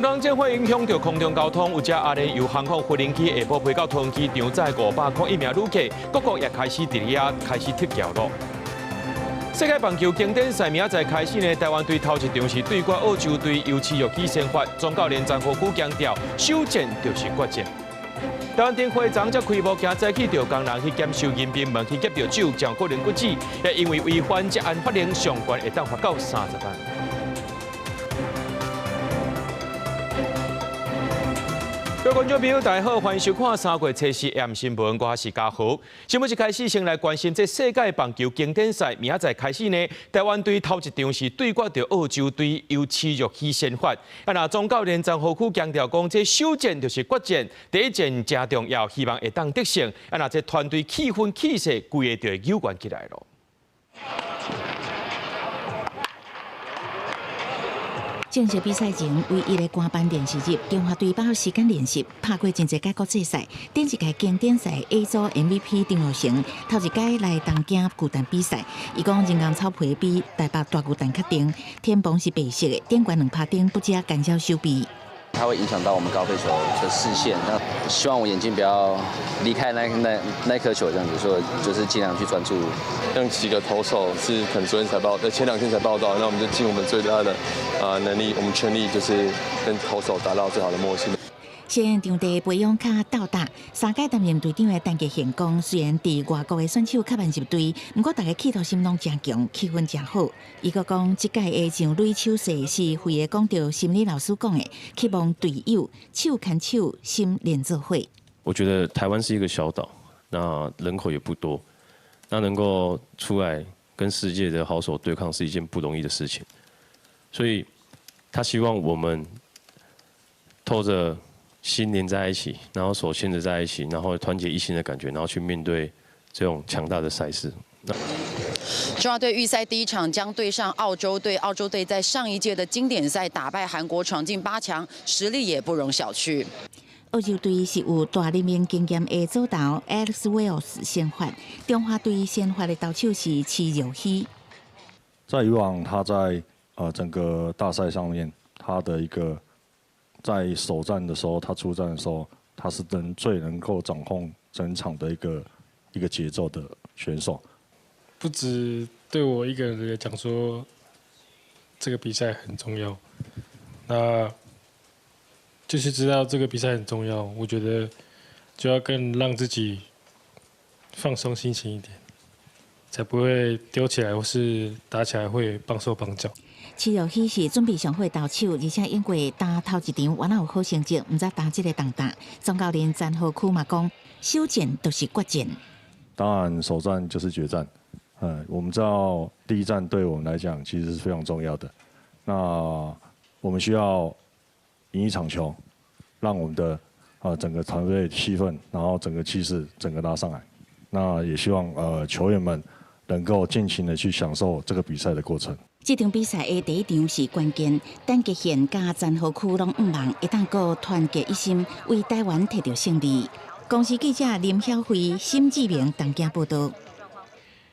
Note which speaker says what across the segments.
Speaker 1: 中東戰火影響著空中交通，有隻阿聯酋航空飛行機下晡飛到桃園機場，載501名旅客，各國也開始佇遐開始撤僑囉。世界棒球經典賽明仔載開始呢，台灣隊頭一場是對決澳洲隊，由徐若曦先發。總教練詹和久強調，首戰就是決戰。台灣燈會昨才開幕，今早起就工人去檢收迎賓門去夾著酒，將可能骨折，也因為違反職安法令，上懸會當罰到30萬。各位觀眾朋友，大家好，歡迎收看3月初四 AM 新聞，我是嘉豪。新聞一開始，先來關心這世界棒球經典賽，明仔載開始呢，台灣隊頭一場是對決著澳洲隊，由徐若曦先發。啊，若總教練詹和久強調講，這首戰就是決戰，第一戰誠重要，希望會當得勝。啊，若這團隊氣氛氣勢，規个就會扭轉起來囉。
Speaker 2: 正式比賽前，唯一的官辦練習日，中華隊把握時間練習，拍過真濟屆國際賽。頂一屆經典賽 A 組 MVP 張育成，頭一屆來東京巨蛋比賽。伊講人工草皮比台北大巨蛋較甜，天棚是白色的，頂懸兩拍燈不只干擾手臂。
Speaker 3: 它會影響到我們高飛球的視線，那希望我眼睛不要離開那顆球，這樣子，所以就是盡量去專注。
Speaker 4: 讓幾個投手是可能昨天才報，前兩天才報到，那我們就盡我們最大的能力，我們全力就是跟投手達到最好的默契。
Speaker 2: 現場地培養較鬥膽，三屆擔任隊長的陳傑憲講，雖然佇外國的選手較慢入隊，毋過大家企圖心攏誠強，氣氛誠好。伊閣講，這屆的上壘手勢是惠個講著心理老師講的，希望隊友手牽手，心連做伙。
Speaker 5: 我覺得台灣是一個小島，那人口也不多，那能夠出來跟世界的好手對抗是一件不容易的事情，所以他希望我們透著心連在一起，然後手牽着在一起，然後團結一心的感覺，然後去面對這種強大的賽事。
Speaker 6: 中華隊預賽第一場將對上澳洲隊，澳洲隊在上一屆的經典賽打敗韓國，闖進八強，實力也不容小覷。
Speaker 2: 澳洲隊是有大聯盟經驗的左投 Alex Wells 先發，中華隊先發的投手是徐若曦。
Speaker 7: 在以往，他在整個大賽上面，他的一個在首戰的時候，他出戰的時候，他是能最能夠掌控整場的一個節奏的選手。
Speaker 8: 不止對我一個人來講說，這個比賽很重要。那就是知道這個比賽很重要，我覺得就要更讓自己放鬆心情一點，才不會丟起來或是打起來會綁手綁腳。
Speaker 2: 徐若曦是準備上好的投手，而且經過打頭一場，原來有好成績，毋知打這個重擔。總教練詹和區嘛講，首戰就是決戰。
Speaker 7: 當然，首戰就是決戰。我們知道第一戰對我們來講其實是非常重要的。那我們需要贏一場球，讓我們的整個團隊氣氛，然後整個氣勢整個拉上來。那也希望球員們能夠盡情的去享受這個比賽的過程。
Speaker 2: 這場比賽的第一場是關鍵，陳傑憲佮詹和區攏向望會當閣團結一心，為台灣摕著勝利。公視記者林曉慧、沈志明東京報導。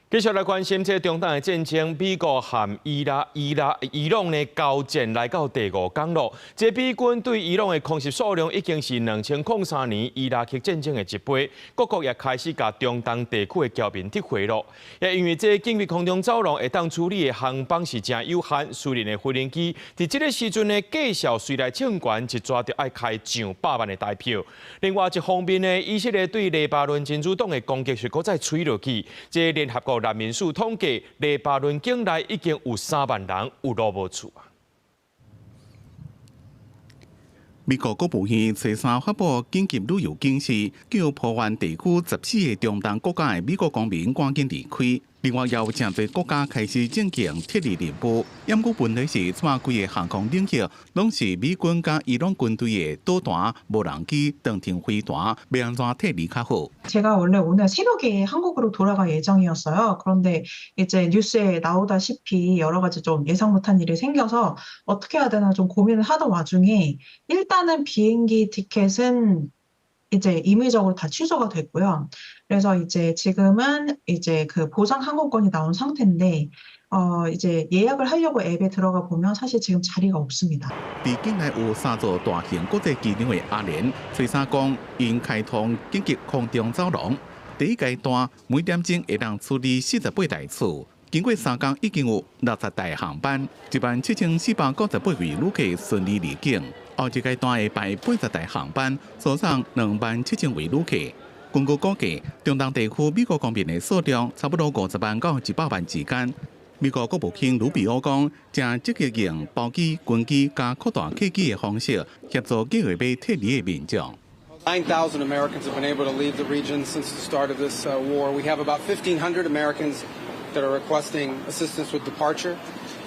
Speaker 1: 繼續來關心這中東的戰爭，美國和伊拉、伊拉、伊朗的交戰來到第五工囉。這美軍對伊朗的空襲數量已經是2003年伊拉克戰爭的一倍。各國也開始共中東地區的僑民撤回囉。也因為這緊急空中走廊會當處理的航班是誠有限，私人的飛行機佇這个時陣呢，價數隨來唱懸，一逝就愛開上百萬的台票。另外一方面呢，以色列對黎巴嫩真主黨的攻擊是閣再催落去。這聯合國難民署統計，黎巴嫩境內已經有3萬人有路無厝啊。
Speaker 9: 美國國務院初三發布緊急旅遊警示，叫波灣地區14個中東國家的美國公民趕緊離開。另外，也有誠濟國家開始進行撤離任務。毋過問題是，這擺規个航空領域攏是美軍佮伊朗軍隊的導彈、無人機、長程飛彈，欲按怎撤離較好？
Speaker 10: 제가 원래 오늘 새벽에 한국으로 돌아갈 예정이었어요. 그런데 이제 뉴스에 나오다시피 여러 가지 좀 예상 못한 일이 생겨서 어떻게 해야 되나 좀 고민을 하던 와중에 일단은 비행기 티켓은 이제 임의적으로 다 취소가 됐고요. 그래서 이제 지금은 이제 그 보상 항공권이 나온 상태인데 이제 예약을 하려고 앱에 들어가 보면 사실 지금 자리가 없습니다.
Speaker 9: 佇境內有三座大型國際機場的阿聯，初三講𪜶開通緊急空中走廊，第一階段每點鐘會當處理48台次。經過3工已經有60台航班，17,498位旅客順利離境。後一階段會排80台航班，輸送27,000位旅客。根據估計，中東地區美國公民的數量差不多50萬到100萬之間。美國國務卿魯比歐講，正積極用包機、軍機佮擴大客機的方式協助計劃欲撤離的民眾。
Speaker 11: 9,000 Americans have been able to leave the region since the start of this war. We have about 1,500 Americans that are requesting assistance with departure.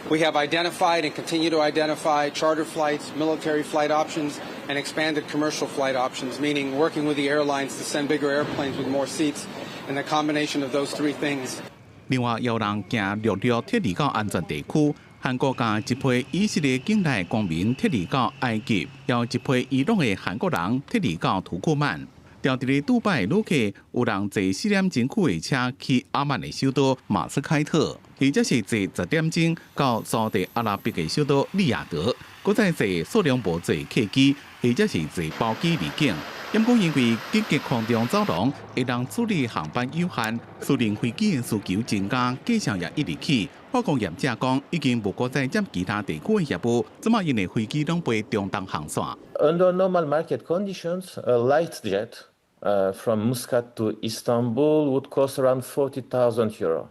Speaker 11: We have identified and continue to identify charter flights, military flight options, and expanded commercial flight options, meaning working with the airlines to send bigger airplanes with more seats, and the combination of those three things.
Speaker 9: 另外，有人驚陸路撤離到安全地區。韓國共一批以色列境內公民撤離到埃及，有一批伊朗的韓國人撤離到土庫曼。佇咧杜拜旅客有人坐4點鐘久的車去阿曼的首都馬斯開特，或者是坐10點鐘到沙特阿拉伯的首都利雅得，閣再坐數量無濟客機，或者是坐包機離境。毋過因為緊急空中走廊會當處理航班有限，私人飛機的需求增加，價錢也一直起。法國業者講，已經無閣再接其他地區的業務，這擺𪜶的飛機攏飛中東航線。
Speaker 12: Under normal market conditions, a light jet from Muscat to Istanbul would cost around €40,000.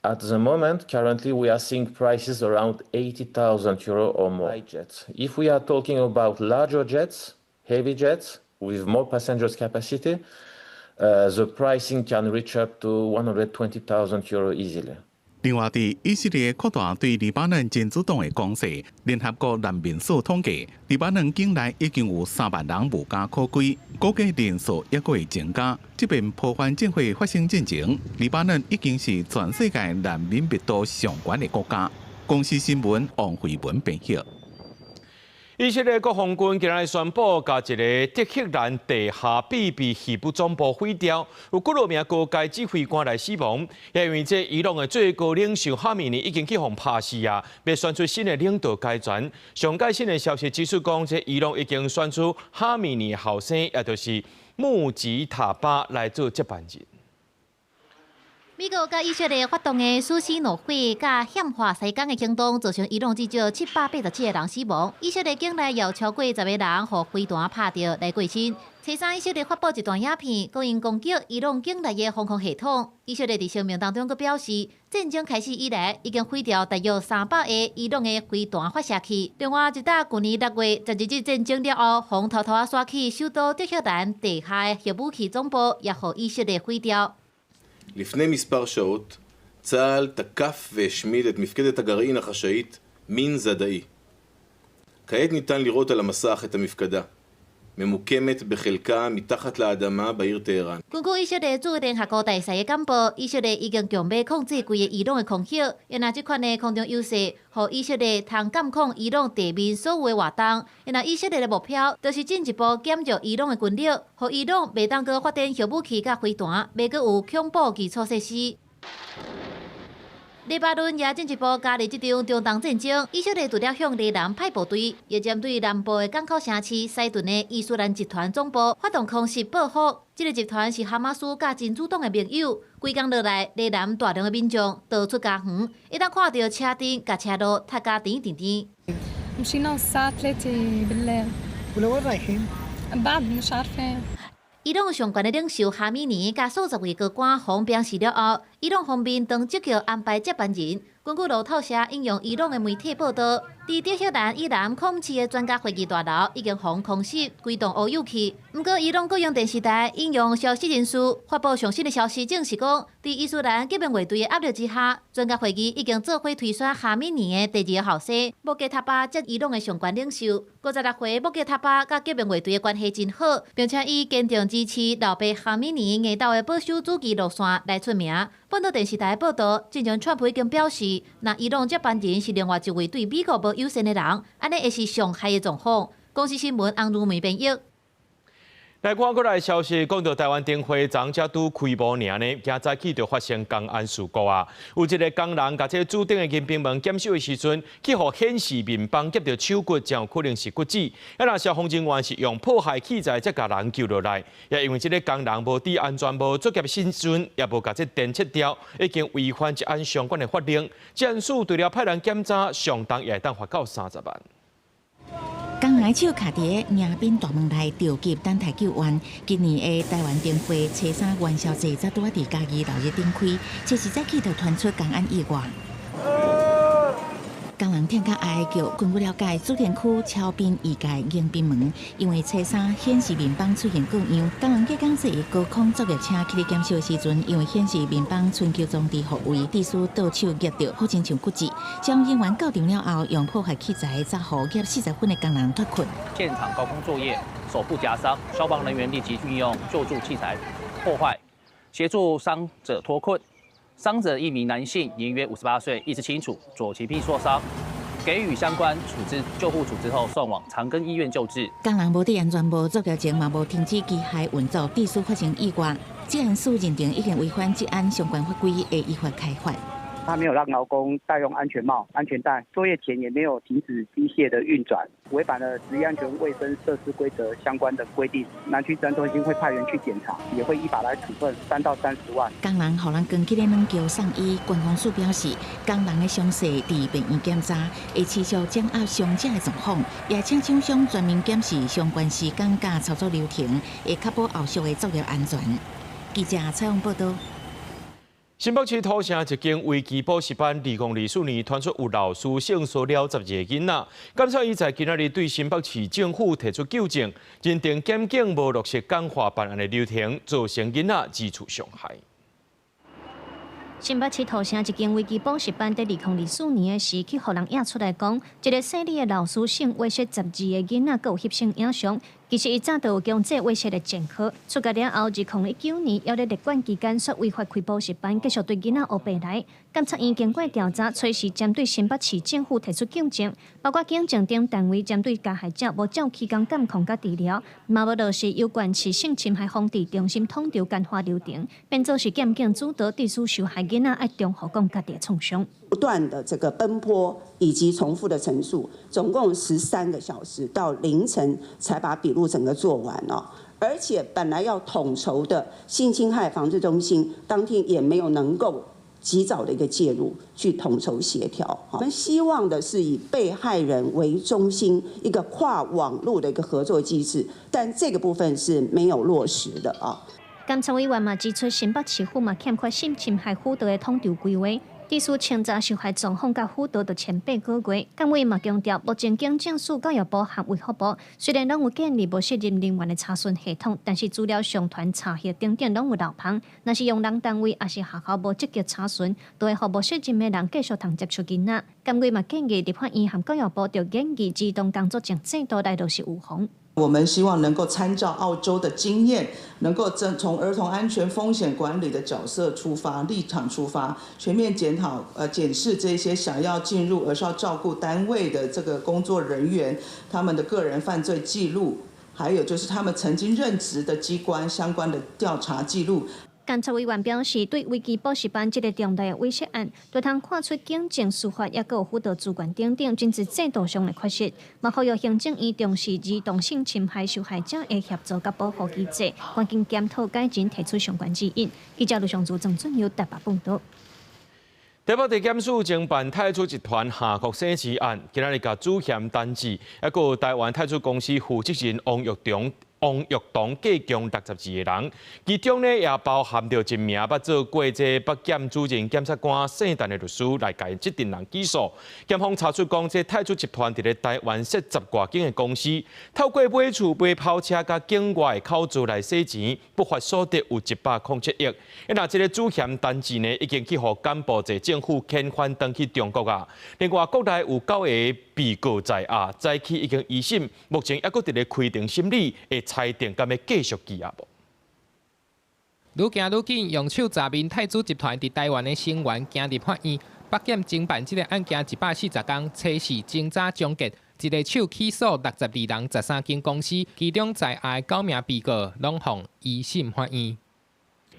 Speaker 12: At the moment, currently we are seeing prices around €80,000 or more. Light jets. If we are talking about larger jets, heavy jets with more passengers capacity, the pricing can reach up to €120,000 easily.
Speaker 9: 另外，佇以色列擴大對黎巴嫩真主黨的攻勢，聯合國難民署統計，黎巴嫩境內已經有3萬人無家可歸，估計人數猶閣會增加。這邊波灣戰火發生進前，黎巴嫩已經是全世界難民密度上懸的國家。公視新聞王慧文編譯。
Speaker 1: 以色列國防軍今日宣布，共一个德黑蘭地下秘密核武總部毀掉，有幾若名高階指揮官來死亡。因為這伊朗的最高領袖哈米尼已經去予拍死啊，欲選出新的領導階層。上蓋新的消息指出，講這伊朗已經選出哈米尼後生，也就是穆吉塔巴來做接班人。
Speaker 13: 美國佮以色列發動的死死怒火佮險化西港的行動，造成伊朗至少787個人死亡。以色列境內有超過10個人予飛彈拍著來過身。初三，以色列發布一段影片，講𪜶攻擊伊朗境內的防空系統。以色列佇聲明當中閣表示，戰爭開始以來，已經毀掉大約300個伊朗的飛彈發射器。另外，一打舊年6月十二日戰爭了後，予偷偷仔徙去首都德黑蘭地下的核武器總部，也予以色列毀掉。
Speaker 14: לפני מספר שעות צה"ל תקף והשמיד את מפקדת הגרעין החשאית מין זדאי. כעת ניתן לראות על המסך את המפקדה, ממוקמת בחלקה מתחת לאדמה בעיר טהרן.
Speaker 13: 根據以色列駐聯合國大使的簡報，以色列已經強欲控制規個伊朗的空域，因為這款的空中優勢，予以色列通監控伊朗地面所有的活動。因為以色列的目標，就是進一步減弱伊朗的軍力，予伊朗袂當閣發展核武器佮飛彈，袂閣有恐怖基礎設施。黎巴嫩也進一步加入這場中東戰爭。以色列除了向黎南派部隊，也針對南部的港口城市西頓的伊斯蘭集團總部發動空襲報復。這个集團是哈馬斯佮真主黨的盟友。規工落來，黎南大量的民眾逃出家園，會當看著車陣佮車路塞甲甜甜甜。
Speaker 15: مشينا الساعة 3 بالليل.
Speaker 16: ولوين رايحين؟
Speaker 15: بعد مش عارفة.
Speaker 13: 伊朗上懸的領袖哈米尼佮數十位高官予鞭死了後，伊朗方面當即叫安排接班人。根據路透社引用伊朗的媒體報道，佇德黑蘭以南空市的專家會議大樓已經予空襲，規棟烏有去。毋過，伊朗國營電視台引用消息人士發布上新的消息，證實講，佇伊斯蘭革命衛隊的壓力之下，專家會議已經做伙推選哈米尼的第二個後生穆傑塔巴接伊朗的上懸領袖。56歲穆傑塔巴佮革命衛隊的關係真好，並且以堅定支持老爸哈米尼硬鬥的保守主義路線來出名。本島電視台報道，之前川普已經表示，若伊朗接班人是另外一位對美國無友善的人，按呢會是上害的狀況。公視新聞翁如梅編譯。
Speaker 1: 來看閣來消息，講到台灣燈會昨才拄開幕爾呢，今早起就發生工安事故啊！有一个工人共這個柱頂的迎賓門檢修的時陣，去予顯示面板夾著手骨，真有可能是骨折。啊，若消防人員是用破壞器材才共人救落來，也因為這个工人無戴安全帽作業時陣，也無共這電切掉，已經違反職安相關的法令。職安署除了派人檢查，上重也會當罰到30萬。
Speaker 2: 工人手卡佇迎賓大門內著急等待救援。今年的台灣燈會初三元宵節才拄仔佇嘉義鬧熱頂開，這時早起就傳出工安意外。工人聽甲哀哀叫，根據了解，主田區橋邊二界迎賓門，因為初三顯示面板出現故障，工人隔工坐高空作業車去咧檢修的時陣，因為顯示面板春秋裝置復位，致使倒手夾著，好親像骨折。消防人員到場了後，用破壞器材才予夾40分的工人脫困。
Speaker 16: 現場高空作業，手部夾傷，消防人員立即運用救助器材破壞，協助傷者脫困。傷者一名男性，年約58歲，意識清楚，左前臂受傷，給予相關處置救護處置後，送往長庚醫院救治。
Speaker 2: 工人無戴安全帽，作業前嘛無停止機械運作，致使發生意外。職安署認定已經違反職安相關法規，會依法開罰。
Speaker 17: 他沒有讓勞工戴用安全帽、安全帶，作業前也沒有停止機械的運轉，違反了職業安全衛生設施規則相關的規定。南區職安中心會派員去檢查，也會依法來處分3到30萬。
Speaker 2: 工人予人關起咧軟橋送醫，觀光署表示，工人的傷勢佇病院檢查，會持續掌握傷者的狀況，也請廠商全面檢視相關施工佮操作流程，會確保後續的作業安全。記者採訪報道。
Speaker 1: 新北市土城一間危機補習班，2024年傳出有老師性騷擾12個囡仔，檢察院在今仔日對新北市政府提出糾正，認定檢警無落實簡化辦案的流程，造成囡仔二次傷害。
Speaker 18: 新北市土城一間危機補習班，佇2024年的時，去予人掖出來講，一个姓李的老師性猥褻12個囡仔，閣有翕成影像。其實伊早就有強制猥褻的前科，出獄了後，2019年猶咧列管期間，煞違法開補習班，繼續對囡仔烏白來。檢察院經過調查，隨時針對新北市政府提出糾正，包括警政等單位針對加害者無照期間監控佮治療，嘛無落實有關市性侵害防治中心統籌簡化流程，變做是檢警主導，致使受害囡仔愛重複講家己的創傷。
Speaker 19: 不斷的這個奔波以及重複的陳述，總共13個小時，到凌晨才把筆錄整個做完哦。而且本來要統籌的性侵害防治中心，當天也沒有能夠及早的一個介入去統籌協調。我們希望的是以被害人為中心，一個跨網路的一個合作機制，但這個部分是沒有落實的啊。
Speaker 18: 監察委員嘛指出，新北市府嘛欠缺性侵害輔導的統籌規劃。致使清查受害狀況佮輔導著前八個月，監委嘛強調，目前警政署、教育部和衛福部雖然攏有建立無適任人員的查詢系統，但是資料上傳、查核等等攏有漏縫。若是用人單位抑是學校無積極查詢，就會予無適任的人繼續通接觸囡仔。監委嘛建議立法院和教育部著研議兒童工作證制度來落實預防。
Speaker 20: 我們希望能夠參照澳洲的經驗，能夠從兒童安全風險管理的角色出發、立場出發，全面檢討、檢視這些想要進入兒少照顧單位的這個工作人員，他們的個人犯罪記錄，還有就是他們曾經任職的機關相關的調查記錄。
Speaker 18: 監察委員表示，對危機補習班這个重大的猥褻案，就通看出警政、司法抑閣有輔導資源等等，真濟制度上的缺失。嘛，呼籲行政院重視兒童性侵害受害者的協助佮保護機制，趕緊檢討改進，提出相關指引。記者盧尚祖、鄭俊佑台北報導。
Speaker 1: 台北地檢署偵辦太子集團下國洗錢案，今仔日共主嫌陳志，抑閣有台灣太子公司負責人王玉堂計共62個人，其中呢也包含著一名捌做過這北檢主任檢察官姓陳的律師來共這陣人起訴。檢方查出講，這太子集團佇咧台灣設十外間的公司，透過買厝、買跑車佮境外的口座來洗錢，不法所得有107億。若這个主嫌陳志呢，已經去予柬埔寨政府遣返轉去中國啊。另外，國內有九個被告在押，早起已經一審，目前猶閣佇咧開庭審理，會裁定敢欲繼續羈押無？
Speaker 21: 愈行愈緊，用手詐騙太子集團佇台灣的成員行入法院，北檢偵辦這个案件140工，測試偵查終結。一个手起訴62人，13間公司，其中在案九名被告攏予一審法院。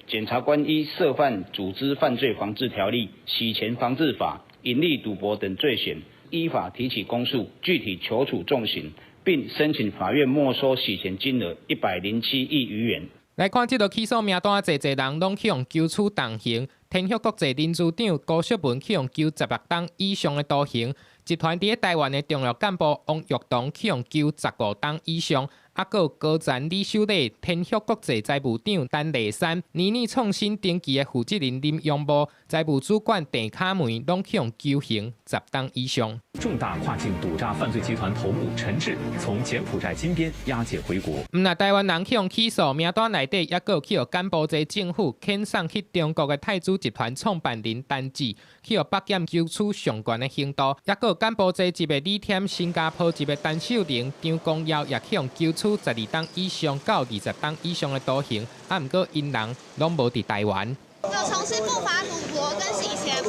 Speaker 3: 檢察官依涉犯組織犯罪防治條例、洗錢防治法、隱匿賭博等罪嫌，依法提起公訴，具體求處重刑，並申請法院沒收洗錢金額107億餘元。
Speaker 21: 來看這道起訴名單，濟濟人攏去予求處重刑。天旭國際林事長高淑文去予求16冬以上的徒刑。集團佇咧台灣的重要幹部王玉堂去予求15冬以上。啊，閣有高層李秀麗、天旭國際財務長陳麗珊、年年創新登記的負責人林榮武、財務主管鄭卡梅，攏去予求刑10冬以上。
Speaker 22: 重大跨境賭詐犯罪集團頭目陳志從柬埔寨金邊押解回國。
Speaker 21: 毋但台灣人去予起訴，名單內底抑閣有去予柬埔寨政府遣送去中國的泰銖集團創辦人陳志，去予北檢求處上懸的刑度，抑閣有柬埔寨籍的李添、新加坡籍的陳秀玲、張光耀，也去予求處12冬以上到20冬以上的徒刑。啊，毋過𪜶人攏無佇台灣。
Speaker 23: 有從事不法賭博跟洗錢嗎？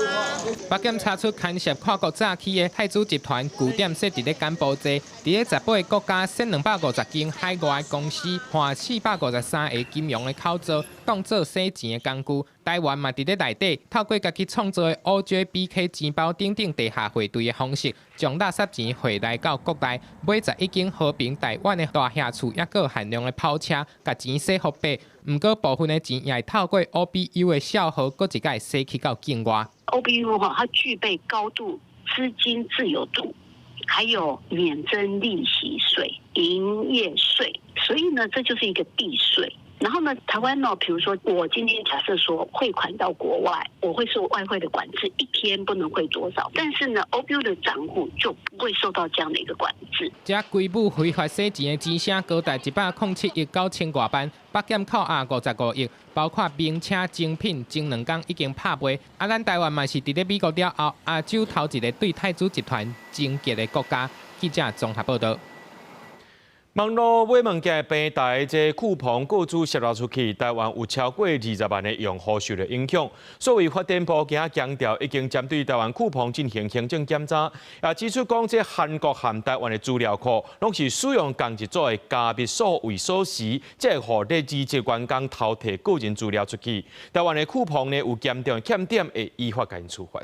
Speaker 21: 北檢查出牽涉跨國詐欺的泰銖集團據點設佇咧柬埔寨，佇咧18個國家設250間海外公司，換453个金融的口座，當做洗錢的工具。台灣嘛佇咧內底，透過家己創造的 OJBK 錢包等等地下匯兌的方式，將垃圾錢匯來到國內，買11間和平台灣的大廈厝，抑閣限量的跑車，共錢洗予白。毋過部分的錢也會透過 OBU 的帳號，閣一擺洗去到境外。
Speaker 24: OBU 哈，它具備高度資金自由度，還有免徵利息稅、營業稅，所以呢，這就是一個避稅。然後呢，台灣呢，比如說我今天假設說匯款到國外，我會受外匯的管制，一天不能匯多少。但是呢，OBU 的賬戶就不會受到這樣的一個管制。
Speaker 21: 這規模非法洗錢的錢聲高達107億9千外萬，北檢扣押55億，包括名車精品，前2工已經拍賣。啊，咱台灣嘛是佇咧美國了後，亞洲頭一个對泰銖集團偵緝的國家。記者綜合報導。
Speaker 1: 網路買物件的平台，這酷澎個資洩露出去，台灣有超過20萬的用戶受著影響。所以發展部今仔強調，已經針對台灣酷澎進行行政檢查，也指出講，這韓國和台灣的資料庫，攏是使用仝一組的加密數位鎖匙，這會予咧離職員工偷提個人資料出去。台灣的酷澎呢，有嚴重的欠點，會依法共𪜶處罰。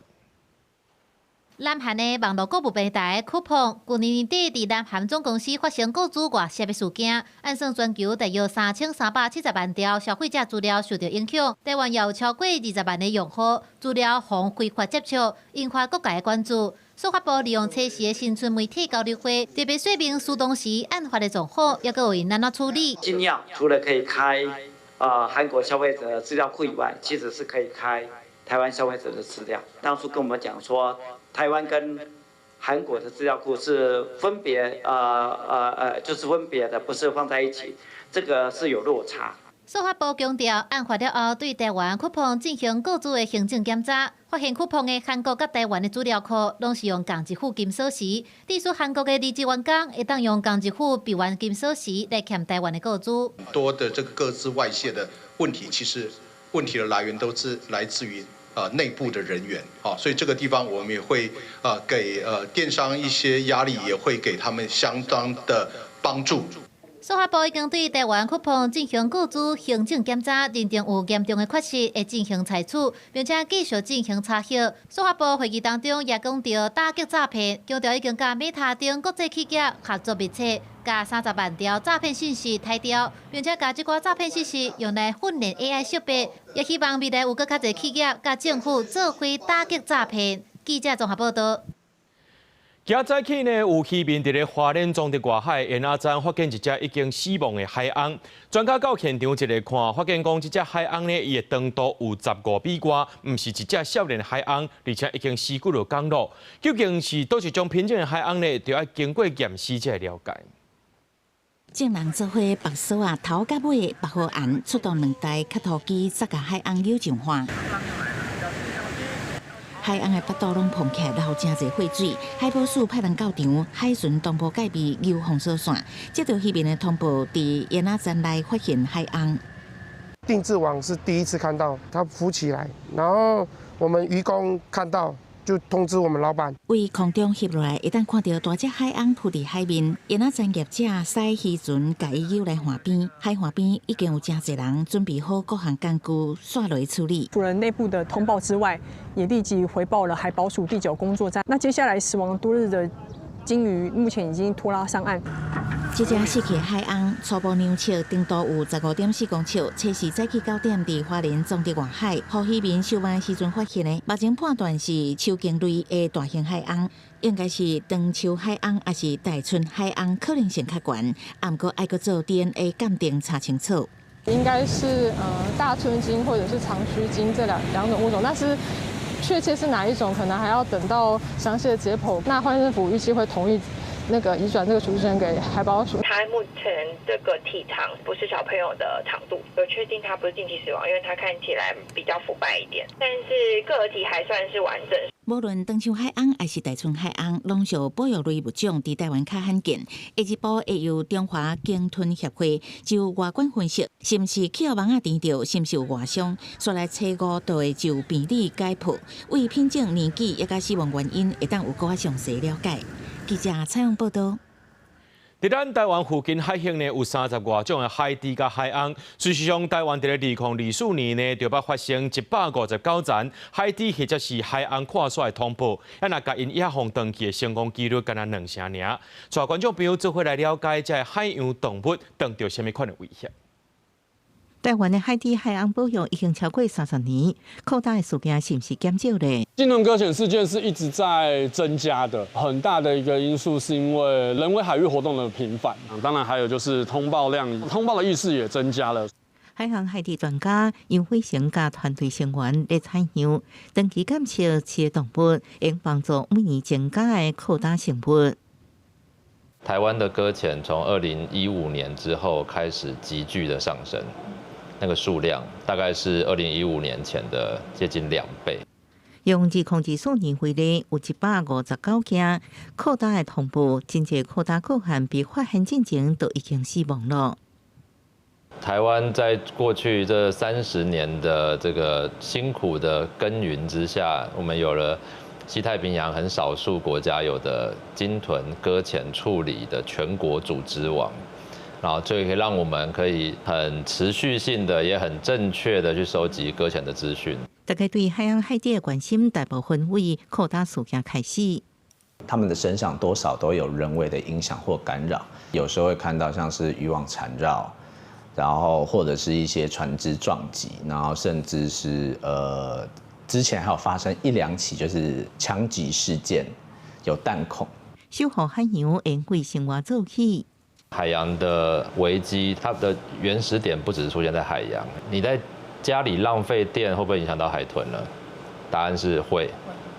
Speaker 13: 南韓的網路購物平台酷澎，去年年底佇南韓總公司發生個資外洩的事件，按算全球大約3370萬條消費者資料受著影響，台灣也有超過20萬的用戶資料予非法接觸，引發各界的關注。司法部利用測試的新春媒體交流會，特別說明啟動時案發的狀況，抑閣會按怎處理。
Speaker 25: 金鑰除了可以開韓國消費者資料庫以外，其實是可以開台灣消費者的資料。當初跟我們講說，台灣跟韓國的資料庫是分別，就是分別的，不是放在一起，這個是有落差。
Speaker 13: 司法部強調，案發了後，對台灣酷澎進行個資的行政檢查，發現酷澎的韓國佮台灣的資料庫攏是用仝一副金鎖匙，致使韓國的離職員工會當用仝一副閉環金鎖匙來挾台灣的個資。
Speaker 26: 多的這個個資外洩的問題，其實問題的來源都是來自於內部的人員，所以這個地方我們也會給電商一些壓力，也會給他們相當的幫助。
Speaker 13: 司法部已經對台灣酷澎進行個資行政檢查，認定有嚴重的缺失，會進行採取，並且繼續進行查核。司法部會議當中也講著打擊詐騙，強調已經佮 Meta 等國際企業合作密切，共30萬條詐騙信息篩掉，並且共這寡詐騙信息用來訓練 AI 識別，也希望未來有閣較濟企業佮政府做伙打擊詐騙。記者綜合報導。
Speaker 1: 今早起呢，有漁民佇咧花蓮總的外海蜆仔站發現一隻已經死亡的海鰪。專家到現場一个看，發現講這隻海鰪呢，伊的長度有15米外，毋是一隻少年的海鰪，而且已經死幾落工咯。究竟是佗一種品種的海鰪呢？就愛經過驗屍才會了解。
Speaker 2: 眾人做伙縛索仔，頭佮尾縛好絚，出動兩台磕塗機，鑿共海鰪搝上岸。海鰪的腹肚攏膨起來，流誠濟血水。海保署派人到場，海巡同步戒備，游封鎖線。接到漁民的通報，佇蜆仔站內發現海鰪。
Speaker 27: 定置網是第一次看到它浮起來，然後我們漁工看到，
Speaker 4: 就通知我們老闆。
Speaker 2: 對空中翕落來，會當看著大隻海鰪浮佇海面，𪜶仔專業者駛漁船共伊搝來岸邊，海岸邊已經有誠濟人準備好各項工具，煞落去處理。
Speaker 5: 除了內部的通報之外，也立即回報了海保署第九工作站。那接下來死亡多日的鯨魚目前已經拖拉上岸。
Speaker 2: 這隻死去海鰪初步量測長度有15.4公尺，初時早起9點佇花蓮總督外海，予漁民收網時陣發現的。目前判斷是鬚鯨類的大型海鰪，應該是長鬚海鰪，抑是大春海鰪可能性較懸，毋過愛閣做 DNA 鑑定查清楚。
Speaker 6: 應該是大春鯨或者是長鬚鯨這兩種物種，但是確切是哪一種，可能還要等到詳細的解剖。那環政府預計會同意那個移轉這個處置權給海保署。
Speaker 7: 它目前這個體長不是小朋友的長度，有確定它不是近期死亡，因為它看起來比較腐敗一點，但是個體還算是完整。
Speaker 2: 無論長鬚海鰪抑是大春海鰪，攏屬保育類物種，佇台灣較罕見。下一步會由中華鯨豚協會就外觀分析，是毋是去予網仔纏著，是毋是有外傷，煞來初五就會就病理解剖，對品種、年紀以及死亡原因，會當有閣較詳細了解。記者採訪報導。
Speaker 1: 佇咱台灣附近海域呢，有三十外種的海豬佮海鰪。事實上，台灣佇咧2024年呢，就捌發生159層海豬或者是海鰪跨煞的通報。啊，若共𪜶野放轉去的成功幾率，干焦兩成爾。帶觀眾朋友做伙來了解這海洋動物當著啥物款的威脅。
Speaker 8: 台灣的海豬海鰪保育已經超過30年，擴大的事件是毋是減少咧？
Speaker 10: 鯨豚擱淺事件是一直在增加的，很大的一個因素是因為人為海域活動的頻繁，當然還有就是通報量，通報的意識也增加了。
Speaker 8: 海洋海底專家楊輝成佮團隊成員咧採樣，長期監測這動物，會幫助每年增加的擴大生物。
Speaker 27: 台灣的擱淺從2015年之後開始急劇的上升。那個數量大概是2015年前的接近2倍。
Speaker 8: 用2024年為例，有159件擴大的通報，真濟擴大個案被發現進前都已經死亡了。
Speaker 27: 台灣在過去這30年的這個辛苦的耕耘之下，我們有了西太平洋很少數國家有的鯨豚擱淺處理的全國組織網。然後這個可以讓我們可以很持續性的，也很正確的去收集擱淺的資訊。
Speaker 8: 大家對海洋海底的關心，大部分為擴大事件開始。
Speaker 28: 他們的身上多少都有人為的影響或干擾，有時候會看到像是漁網纏繞，然後或者是一些船隻撞擊，然後甚至是之前還有發生一兩起就是槍擊事件，有彈孔。
Speaker 8: 守護海洋，應為生活做起。
Speaker 27: 海洋的危機，它的原始點不只是出現在海洋。你在家裡浪費電，會不會影響到海豚呢？答案是會。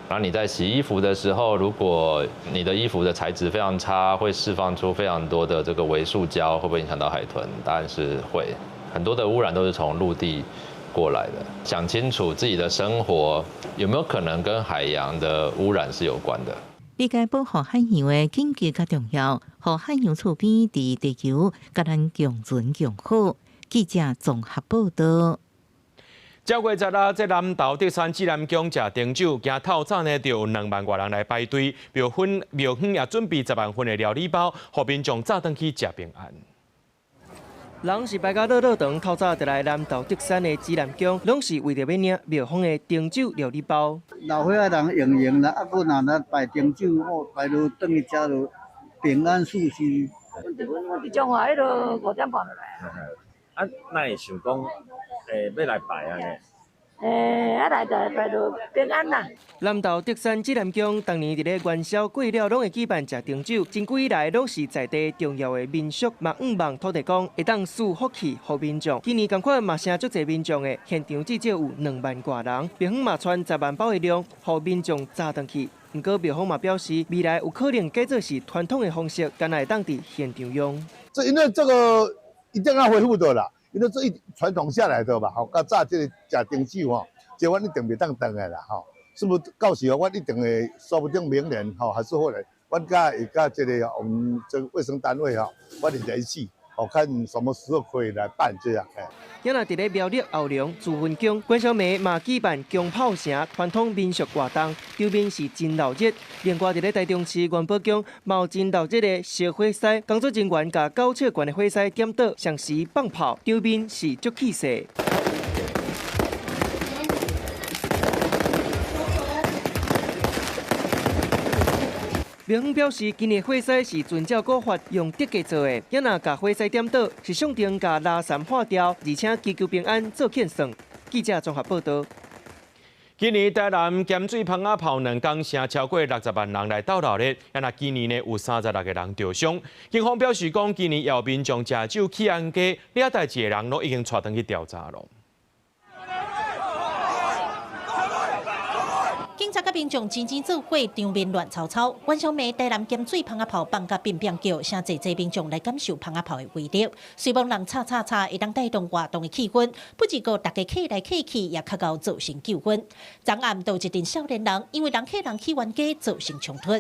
Speaker 27: 然後你在洗衣服的時候，如果你的衣服的材質非常差，會釋放出非常多的這個微塑膠，會不會影響到海豚？答案是會。很多的污染都是從陸地過來的。想清楚自己的生活有沒有可能跟海洋的污染是有關的。
Speaker 8: 理解保護海洋的緊急佮重要，予海洋厝邊佇地球佮咱共存共好。記者綜合報導。
Speaker 1: 這月十啊，這南投德山紫南宮食燈酒，今透早呢就有2萬外人來排隊，廟方也準備10萬份的料理包，予民眾早轉去食平安。
Speaker 29: 人是排甲落落長，透早就來南投德山的紫南宮，攏是為著欲領廟方的燈酒料理包。
Speaker 30: 老歲仔人用用啦，啊，閣若來拜燈酒，哦，拜落轉去食就平安順遂。
Speaker 31: 阮佇彰化彼落5點半就來
Speaker 32: 啊。啊，哪會想講，欲來拜按呢？
Speaker 31: 啊來就拜就平安啦。
Speaker 29: 南投德山紫南宮逐年佇咧元宵過了，攏會舉辦食燈酒，真久以來攏是在地重要的民俗，嘛向望土地公會當賜福氣予民眾。今年仝款嘛誠足濟民眾的，現場至少有2萬外人，廟方嘛賰10萬包的量，予民眾早轉去。毋過廟方嘛表示，未來有可能改做是傳統的方式，干焦會當佇現場用。
Speaker 33: 這因為這個一定要恢復的啦。因為這一傳統下來的吧，吼，較早這個食燈酒吼，這阮一定袂當斷的啦，吼。是不是到時候阮一定會，說不定明年吼，還是後來，阮佮會佮這個我們這個衛生單位吼，阮會聯繫，我看什麼時候可以來辦這樣。
Speaker 29: 今仔佇咧苗栗後龍慈雲宮，元宵暝嘛舉辦宮炮城傳統民俗活動，場面是真鬧熱。另外佇咧台中市元寶宮，嘛有真鬧熱的燒火獅，工作人員共9尺懸的火獅點倒，同時放炮，場面是足氣勢。廟方表示，今年火獅是遵照古法用竹架做的，也若共火獅點倒，是象徵共垃圾化掉，而且祈求平安做献算。記者綜合報道。
Speaker 1: 今年台南鹹水蜂仔炮兩工城超過60萬人來鬥鬧熱，啊若今年呢有36個人著傷。警方表示講，今年有民眾食酒去安家，掠代誌的人攏已經帶轉去調查咯。
Speaker 13: 警察佮民眾真真做伙，場面亂糟糟。元宵暝，台南鹹水蜂仔炮放甲變變叫，誠濟濟民眾來感受蜂仔炮的威力。雖罔人吵吵吵，會當帶動活動的氣氛，不過大家客來客去，也較𠢕造成糾紛。昨暗就有一陣少年人，因為人客人去冤家，造成衝突。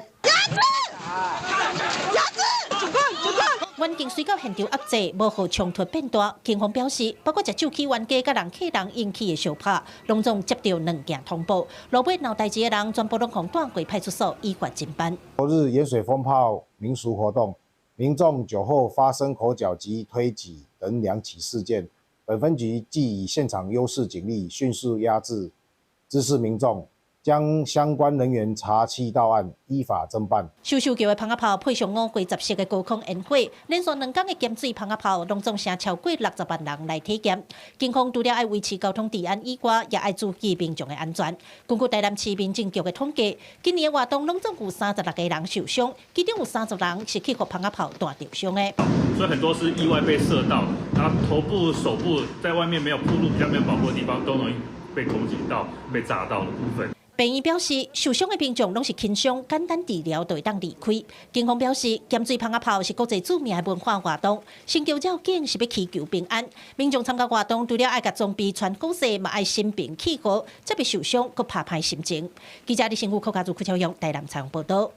Speaker 13: 環境雖到現場壓制，無予衝突變大。警方表示，包括食酒去冤家、佮人客人引起的相拍，攏總接到2件通報。路尾鬧代誌的人，全部攏予帶回派出所依法偵辦。
Speaker 3: 昨日鹽水蜂炮民俗活動，民眾酒後發生口角及推擠等2起事件，本分局即以現場優勢警力，迅速壓制滋事民眾。將相關人員查緝到案，依法偵辦。
Speaker 13: 咻咻叫的蜂仔炮配上5月10色的高空煙火，連續2天的鹹水蜂仔炮，攏總成超過60萬人來體驗。警方除了愛維持交通治安以外，也愛注意民眾的安全。根據台南市民政局的統計，今年的活動攏總有36個人受傷，其中有30人是去予蜂仔炮彈著傷的。
Speaker 4: 所以很多是意外被射到，然後頭部、手部在外面沒有暴露、比較沒有保護的地方，都容易被攻擊到、被炸到的部分。
Speaker 13: 病院表示，受傷的民眾攏是輕傷，簡單治療就會當離開。警方表示，鹹水蜂仔炮是國際著名的文化活動，成就要緊是欲祈求平安。民眾參加活動，除了愛共裝備穿好勢，嘛愛心平氣和，才袂受傷，閣拍歹心情。記者李新武、柯家祖、柯超勇台南採訪報道。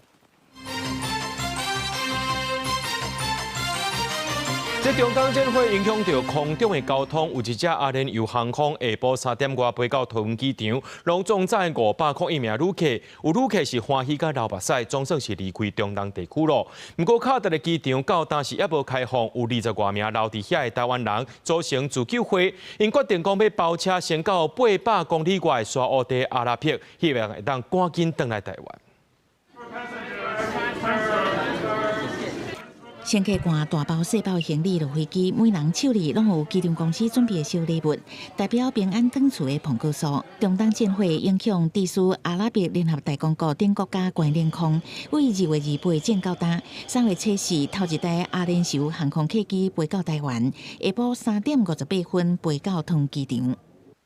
Speaker 1: 這中東戰火影響著空中的交通，有一隻阿聯酋航空下晡3點外飛到桃園機場，攏總載501名旅客，有旅客是歡喜佮流目屎，總算是離開中東地區咯。毋過卡達的機場到當時猶無開放，有20外名留佇遐的台灣人組成自救會，𪜶決定講欲包車先到800公里外的沙烏地阿拉伯，希望會當趕緊轉來台灣。
Speaker 2: 乘客攜大包細包行李落飛機，每人手裡攏有機場公司準備的小禮物，代表平安轉厝的蘋果酥。中東戰火影響地處阿拉伯聯合大公國等國家關領空，為2月28降到今3月7日，頭一台阿聯酋航空客機飛到台灣，下晡3點58分飛到桃園機場。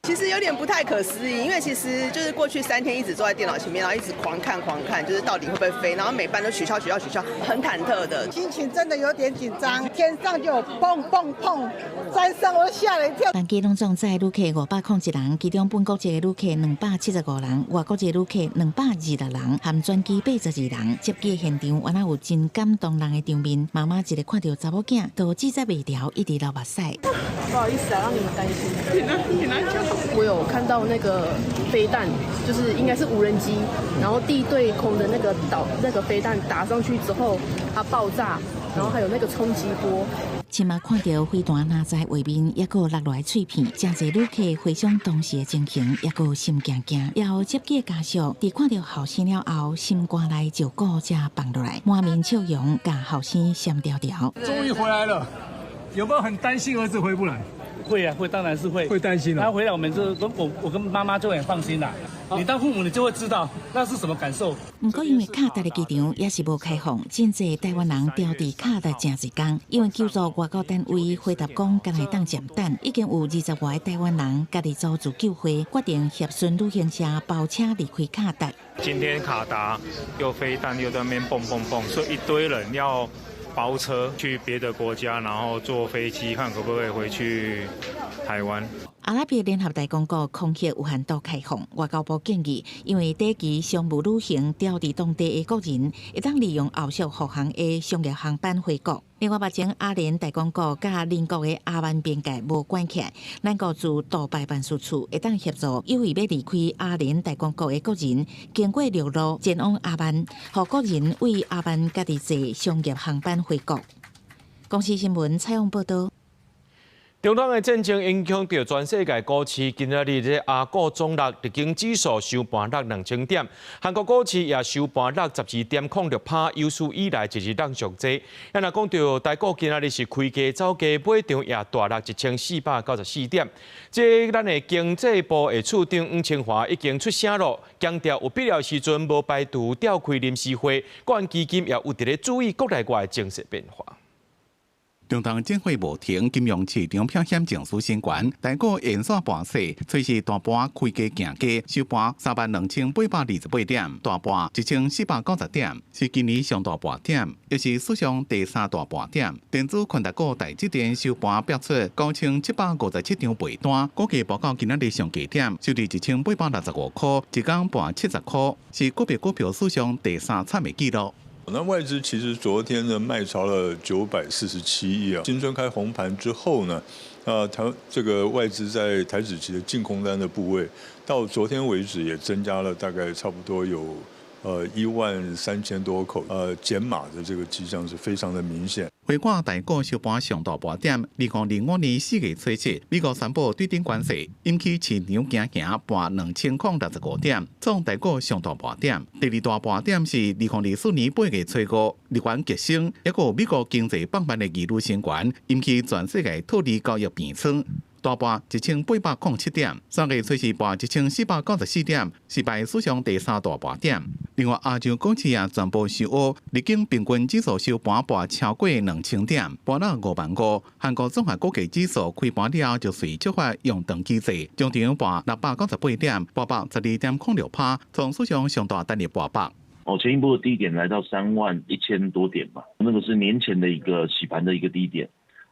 Speaker 9: 其實有點不太可思議，因為其實就是過去3天一直坐在電腦前面，然後一直狂看狂看，就是到底會不會飛，然後每班都取消取消取消，很忐忑的。
Speaker 11: 心情真的有點緊張，天上就砰砰砰，三聲我都嚇了一跳。
Speaker 2: 班機攏總載旅客501人，其中本國籍的旅客275人，外國籍旅客226人，含專機82人。接機現場原來有真感動人的場面，媽媽一个看著查某囝，都記載袂牢，一直流目屎。
Speaker 6: 不好意思啊，讓你們擔心。我有看到那個飛彈，就是應該是無人機，然後地對空的那個導那個飛彈打上去之後，它爆炸，然後還有那個衝擊波。
Speaker 2: 親目看著飛彈落在畫面，猶閣落來碎片，誠濟旅客回想當時的情形，猶閣心驚驚。也有接機的家屬，佇看著後生了後，心肝內石鼓才放落來，滿面笑容，共後生閃條條。
Speaker 12: 終於回來了，有沒有很擔心兒子回不來？
Speaker 14: 會啊，會，當然是會。
Speaker 12: 會擔心啊。
Speaker 14: 他回來，我們就我跟媽媽就很放心啦。你當父母，你就會知道那是什麼感受。
Speaker 2: 毋過因為卡達的機場也是無開放，真濟台灣人牢佇卡達誠濟工。因為求助外交單位回答講，敢會當暫等，已經有20外個台灣人家己組自救會，決定協順旅行社包車離開卡達。
Speaker 4: 今天卡達又飛彈又在那邊蹦蹦蹦，所以一堆人要包車去別的國家，然後坐飛機看可不可以回去台灣。
Speaker 2: 阿拉伯聯合大公國空域有限度開放，外交部建議，因為短期商務旅行調佇當地的國人，會當利用後續復航的商業航班回國。另外，目前阿聯大公國佮鄰國的阿曼邊界無關起來，咱國駐杜拜辦事處會當協助有意欲離開阿聯大公國的國人，經過陸路前往阿曼，予國人對阿曼家己坐商業航班回國。公視新聞採訪報導。
Speaker 1: 中東的戰爭影響著全世界股市，今仔日這亞股總落日經指數收盤落2000點，韓國股市也收盤落12.06%，有史以來一日落上濟。啊，若講著台股今仔日是開低走低，尾場也大落1494點。這咱的經濟部的次長黃清華已經出聲囉，強調有必要時陣無排除召開臨時會，國安基金也有佇咧注意國內外情勢變化。
Speaker 5: 中東戰火無停，金融市場避險情緒升懸，台股延續盤勢，隨時大盤開低行低，收盤32,828點，大盤1490點，是今年上大盤點，也是史上第三大盤點。電子權值股台積電收盤飆出9757張賣單，股價報到今仔日上低點，收佇1865箍，一工盤70箍，是個別股票史上第三慘的紀錄。
Speaker 15: 那外資其實昨天呢賣超了947億啊。新春開紅盤之後呢，啊，台這個外資在台指期的淨空單的部位，到昨天為止也增加了大概差不多有13,000多口，減碼的這個跡象是非常的明顯。
Speaker 5: 回顧台股收盤上大盤點，2025年4月初7，美國宣布對等關稅，引起市場驚驚盤2065點，創台股上大盤點。第二大盤點是2024年8月初5，日元急升，抑閣美國經濟放慢的疑慮升懸，引起全世界套利交易平倉。大盤1807點，3月初四盤1494點，是排史上第三大盤點。另外，亞洲股市也全部收烏，日經平均指數收盤盤超過2000點，盤落5萬5。韓國綜合股價指數開盤了後就隨觸發熔斷機制，終場盤698點，盤北12.06%，創史上上大單日盤北。
Speaker 16: 哦，前一波的低點來到3萬1000多點嘛，那個是年前的一個洗盤的一個低點。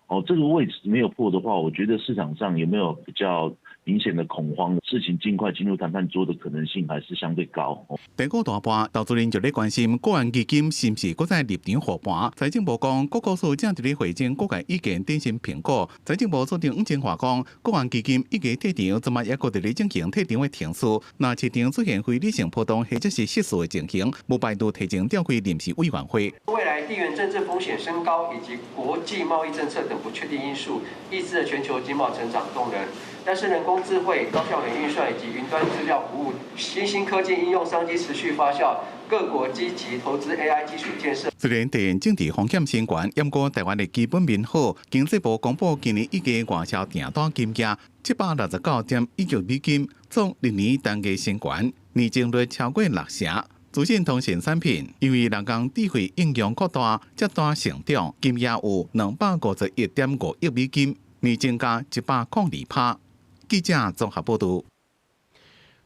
Speaker 16: 哦，這個位置沒有破的話，我覺得市場上有沒有比較明顯的恐慌，事情盡快進入談判桌的可能性還是相對高。
Speaker 5: 台股大盤，投資人就咧關心國安基金是毋是閣再入場護盤。財政部講，國國署正佇咧匯整各界意見，進行評估。財政部次長黃清華講，國安基金已經退場，這擺猶閣佇咧進行退場的程序。若市場出現非理性波動或者是失序的情形，無排除提前召開臨時委員會。
Speaker 17: 未來地緣政治風險升高，以及國際貿易政策等不確定因素，抑制了全球經貿成長動能。但是人工智慧、高效能運算以及雲端資料服務、新興科技應用商機持續發酵，各國積極投資 AI 基礎建設。
Speaker 5: 雖然地緣政治風險升懸，毋過台灣的基本面好，經濟部公布今年一月外銷訂單金額769.19美金，創歷年單月新高，年增率超過六成。資訊通訊產品因為人工智慧應用擴大，接單成長，金額有251.5億美金，年增加102%。記者綜合報導。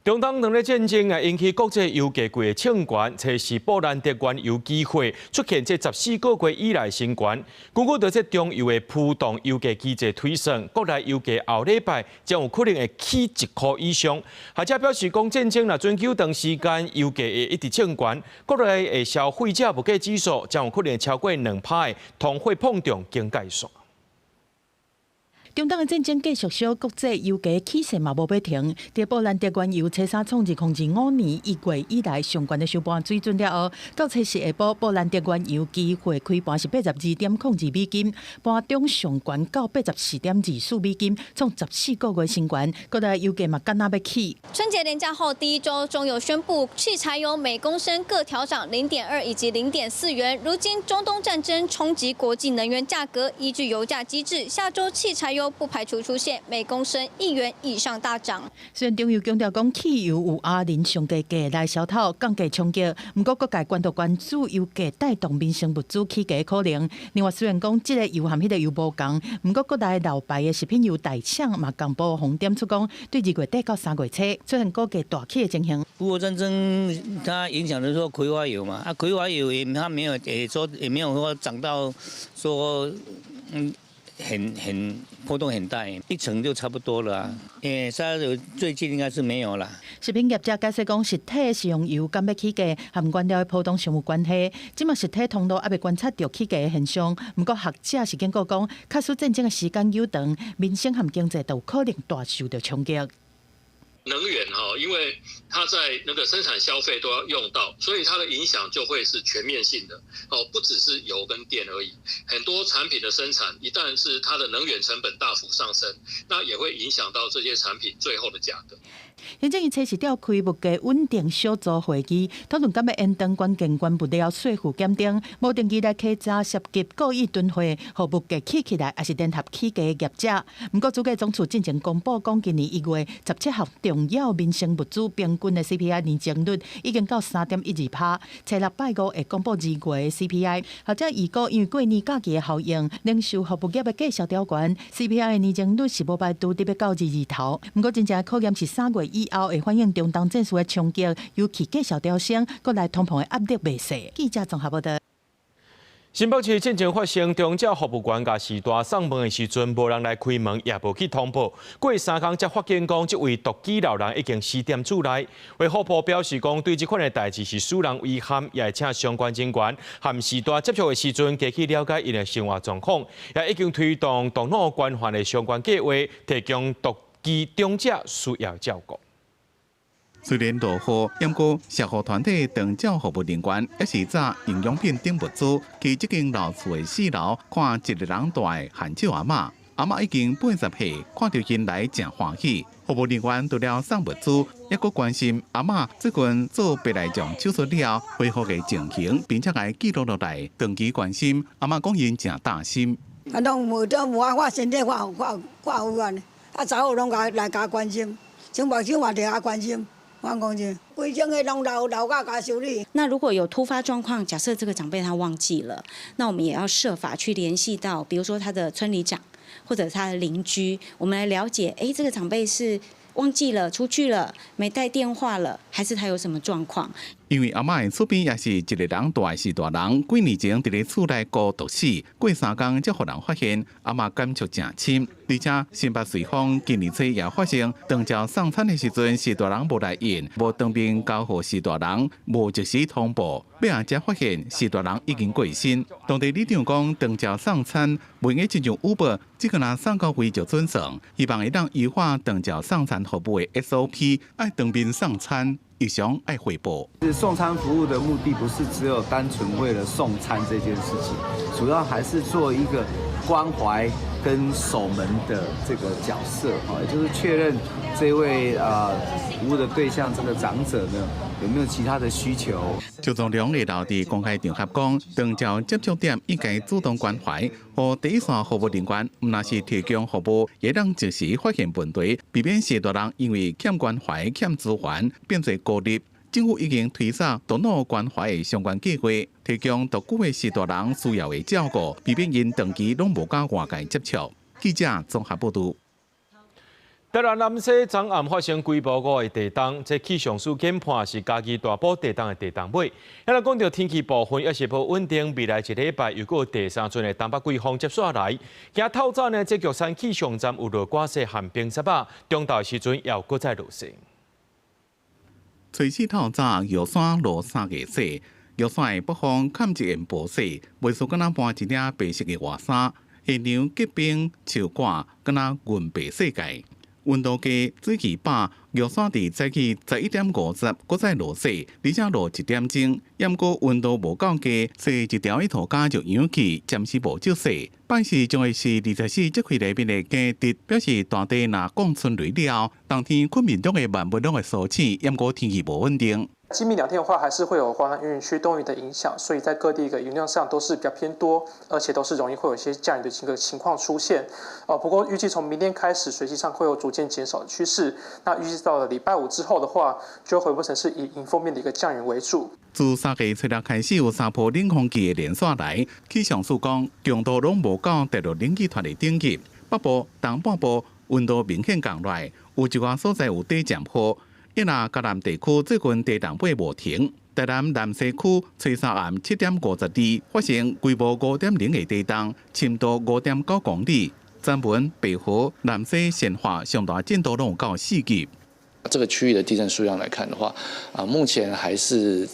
Speaker 1: 中東兩个戰爭啊，引起國際油價規个衝懸，測試布蘭特原油期貨出現這14個月以來新懸。根據這中油的浮動油價機制推算，國內油價後禮拜將有可能會起1箍以上。學者表示講，戰爭若準久長時間，油價會一直衝懸，國內的消費者物價指數將有可能超過2%的通貨膨脹警戒線。
Speaker 18: 中東的戰爭繼續燒，國際油價起勢嘛無欲停。佇布蘭特原油初三創2025年1月以來上懸的收盤水準了後，到初四下晡，布蘭特原油期貨開盤是82.02美金，盤中上懸到84.24美金，創14個月新懸。國內油價嘛敢若欲起。
Speaker 19: 春節連假後第一週，中油宣布汽柴油每公升各調漲0.2以及0.4元。如今中東戰爭衝擊國際能源價格，依據油價機制，下週汽柴油不排除出現每公升1元以上大漲。
Speaker 18: 雖然中油強調講汽油有阿聯上低價來消透降價衝擊，毋過各界關注關注油價帶動民生物資起價可能。另外，雖然講這个油和彼个油無仝，毋過國內老牌的食品油大廠嘛公布紅點出講，對2月底到3月初出現股價大起的情形。
Speaker 20: 烏俄戰爭它影響的說葵花油嘛，啊葵花油也它沒有也說也沒有說漲到說。很波動很大，一成就差不多了啊。欸，沙油最近應該是沒有啦。
Speaker 18: 食品業者解釋講，實體食用油敢欲起價，和原料的波動上有關係。這馬實體通路猶未觀察著起價的現象，毋過學者是警告講，假使戰爭的時間久長，民生和經濟都有可能大受著衝擊。
Speaker 7: 能源哈，因為它在那個生產消費都要用到，所以它的影響就會是全面性的哦，不只是油跟電而已。很多產品的生產，一旦是它的能源成本大幅上升，那也會影響到這些產品最後的價格。
Speaker 18: 行政院初時召開物價穩定小組會議，討論敢欲延長關鍵原物料稅負減徵，無定期來稽查涉及故意囤貨，予物價起起來，抑是聯合起價的業者。毋過主計總處進前公布講，今年1月17項重要民生物資平均的 CPI 年增率已經到3.12%，初六拜五會公布2月的 CPI。學者預估，因為過年假期的效應，零售服務業的價數調懸，CPI 的年增率是無排除得欲到二字頭。毋過真正的考驗是3月以後會反映中東戰事的衝擊，尤其價數調升，國內通膨的壓力袂細。記者綜合報導。
Speaker 1: 新北市進前發生長照服務員共序大送飯的時陣，無人來開門，也無去通報。過3工才發現講，這位獨居老人已經死佇厝內。衛福部表示講，對這款的代誌是使人遺憾，也會請相關人員和序大接觸的時陣，加去了解𪜶的生活狀況，也已經推動獨老關懷的相關計劃，提供獨居長者需要照顧。
Speaker 5: 雖然落雨，毋過社福團體長照服務人員抑是紮營養品等物資，去這間老厝的四樓看一个人蹛的韓少阿嬤，阿嬤已經80歲，看著𪜶來誠歡喜。服務人員除了送物資，猶閣關心阿嬤最近做白內障手術了後恢復的情形，並且共記錄落來，長期關心阿嬤講𪜶誠擔心。
Speaker 31: 啊，攏無都無啊，我身體我我我好啊，啊，查某攏共來共關心，像目睭嘛著愛關心。我講真，規種的攏老老甲共修理。
Speaker 8: 那如果有突發狀況，假設這個長輩他忘記了，那我們也要設法去聯繫到，比如說他的村里長或者他的鄰居，我們來了解，哎，這個長輩是忘記了出去了，沒帶電話了，還是他有什麼狀況？
Speaker 5: 因為阿嬤的厝邊也是一个人蹛的序大人，幾年前佇咧厝內孤獨死，過3工才予人發現，阿嬤感觸誠深。而且新北瑞芳今年初也發生，長照送餐的時陣，序大人無來應，無當面交予序大人，無及時通報，尾仔才發現序大人已經過身。當地里長講，長照送餐袂用親像 Uber，這個若送到位就準算，希望會當優化長照送餐服務的 SOP，愛當面送餐。日常愛回報。
Speaker 10: 送餐服務的目的不是只有單純為了送餐這件事情，主要還是做一個關懷跟守門的這個角色，也就是確認這位服務的對象這個長者呢，有沒有其他的需求。
Speaker 5: 周宗良會留佇公開場合講，長照接觸點應該主動關懷，予第一線服務人員，毋但是提供服務，會當及時發現問題，避免序大人因為欠關懷、欠資源，變做孤立。政府已經推展獨老關懷的相關計劃，提供獨居的序大人需要的照顧，避免𪜶長期攏無佮外界接觸。記者綜合報導。
Speaker 1: 台南南勢昨暗發生規模5的地動，這氣象署研判是嘉義大埔地動的地動尾。咱講著天氣部分抑是無穩定，未來一禮拜又閣有第三陣的東北季風接續來。今透早呢，這玉山氣象站有落寡雪和冰雪仔，中晝時陣又閣再落雪。
Speaker 5: 初四透早，玉山落3個雪，玉山的北方崁一掩薄雪，袂輸敢若搬一領白色的外衫。現場結冰樹掛，敢若銀白世界。溫度計水氣飽，玉山佇早起11點50，閣再落雪，而且落一點鐘。毋過溫度無夠低，雪一條一塗跤就溶去，暫時無積雪。拜四將會是24節氣內面的驚蟄，表示大地若降春雷了後，當天困眠中的萬物攏會甦醒，毋過天氣無穩定。
Speaker 21: 今明兩天的話，還是會有華南雲區冬雨的影響，所以在各地的雲量上都是比較偏多，而且都是容易會有一些降雨的這個情況出現。哦，不過預計從明天開始，水汽上會有逐漸減少的趨勢。那預計到了禮拜五之後的話，就會恢復成是以迎風面的一個降雨為主。
Speaker 5: 自3月初六開始有三波冷空氣的連續來，氣象署講強度攏無到大陸冷氣團的等級。北部、東半部溫度明顯降落來，有一寡所在有短暫雨。抑若嘉南地區最近低東尾無停，台南南勢區初三暗7點52發生規模5.0的地動，深度5.9公里。金門、白河、南勢、善化上大震度攏有到4級。
Speaker 3: 這個區域的地震數量來看的話，啊，目前還是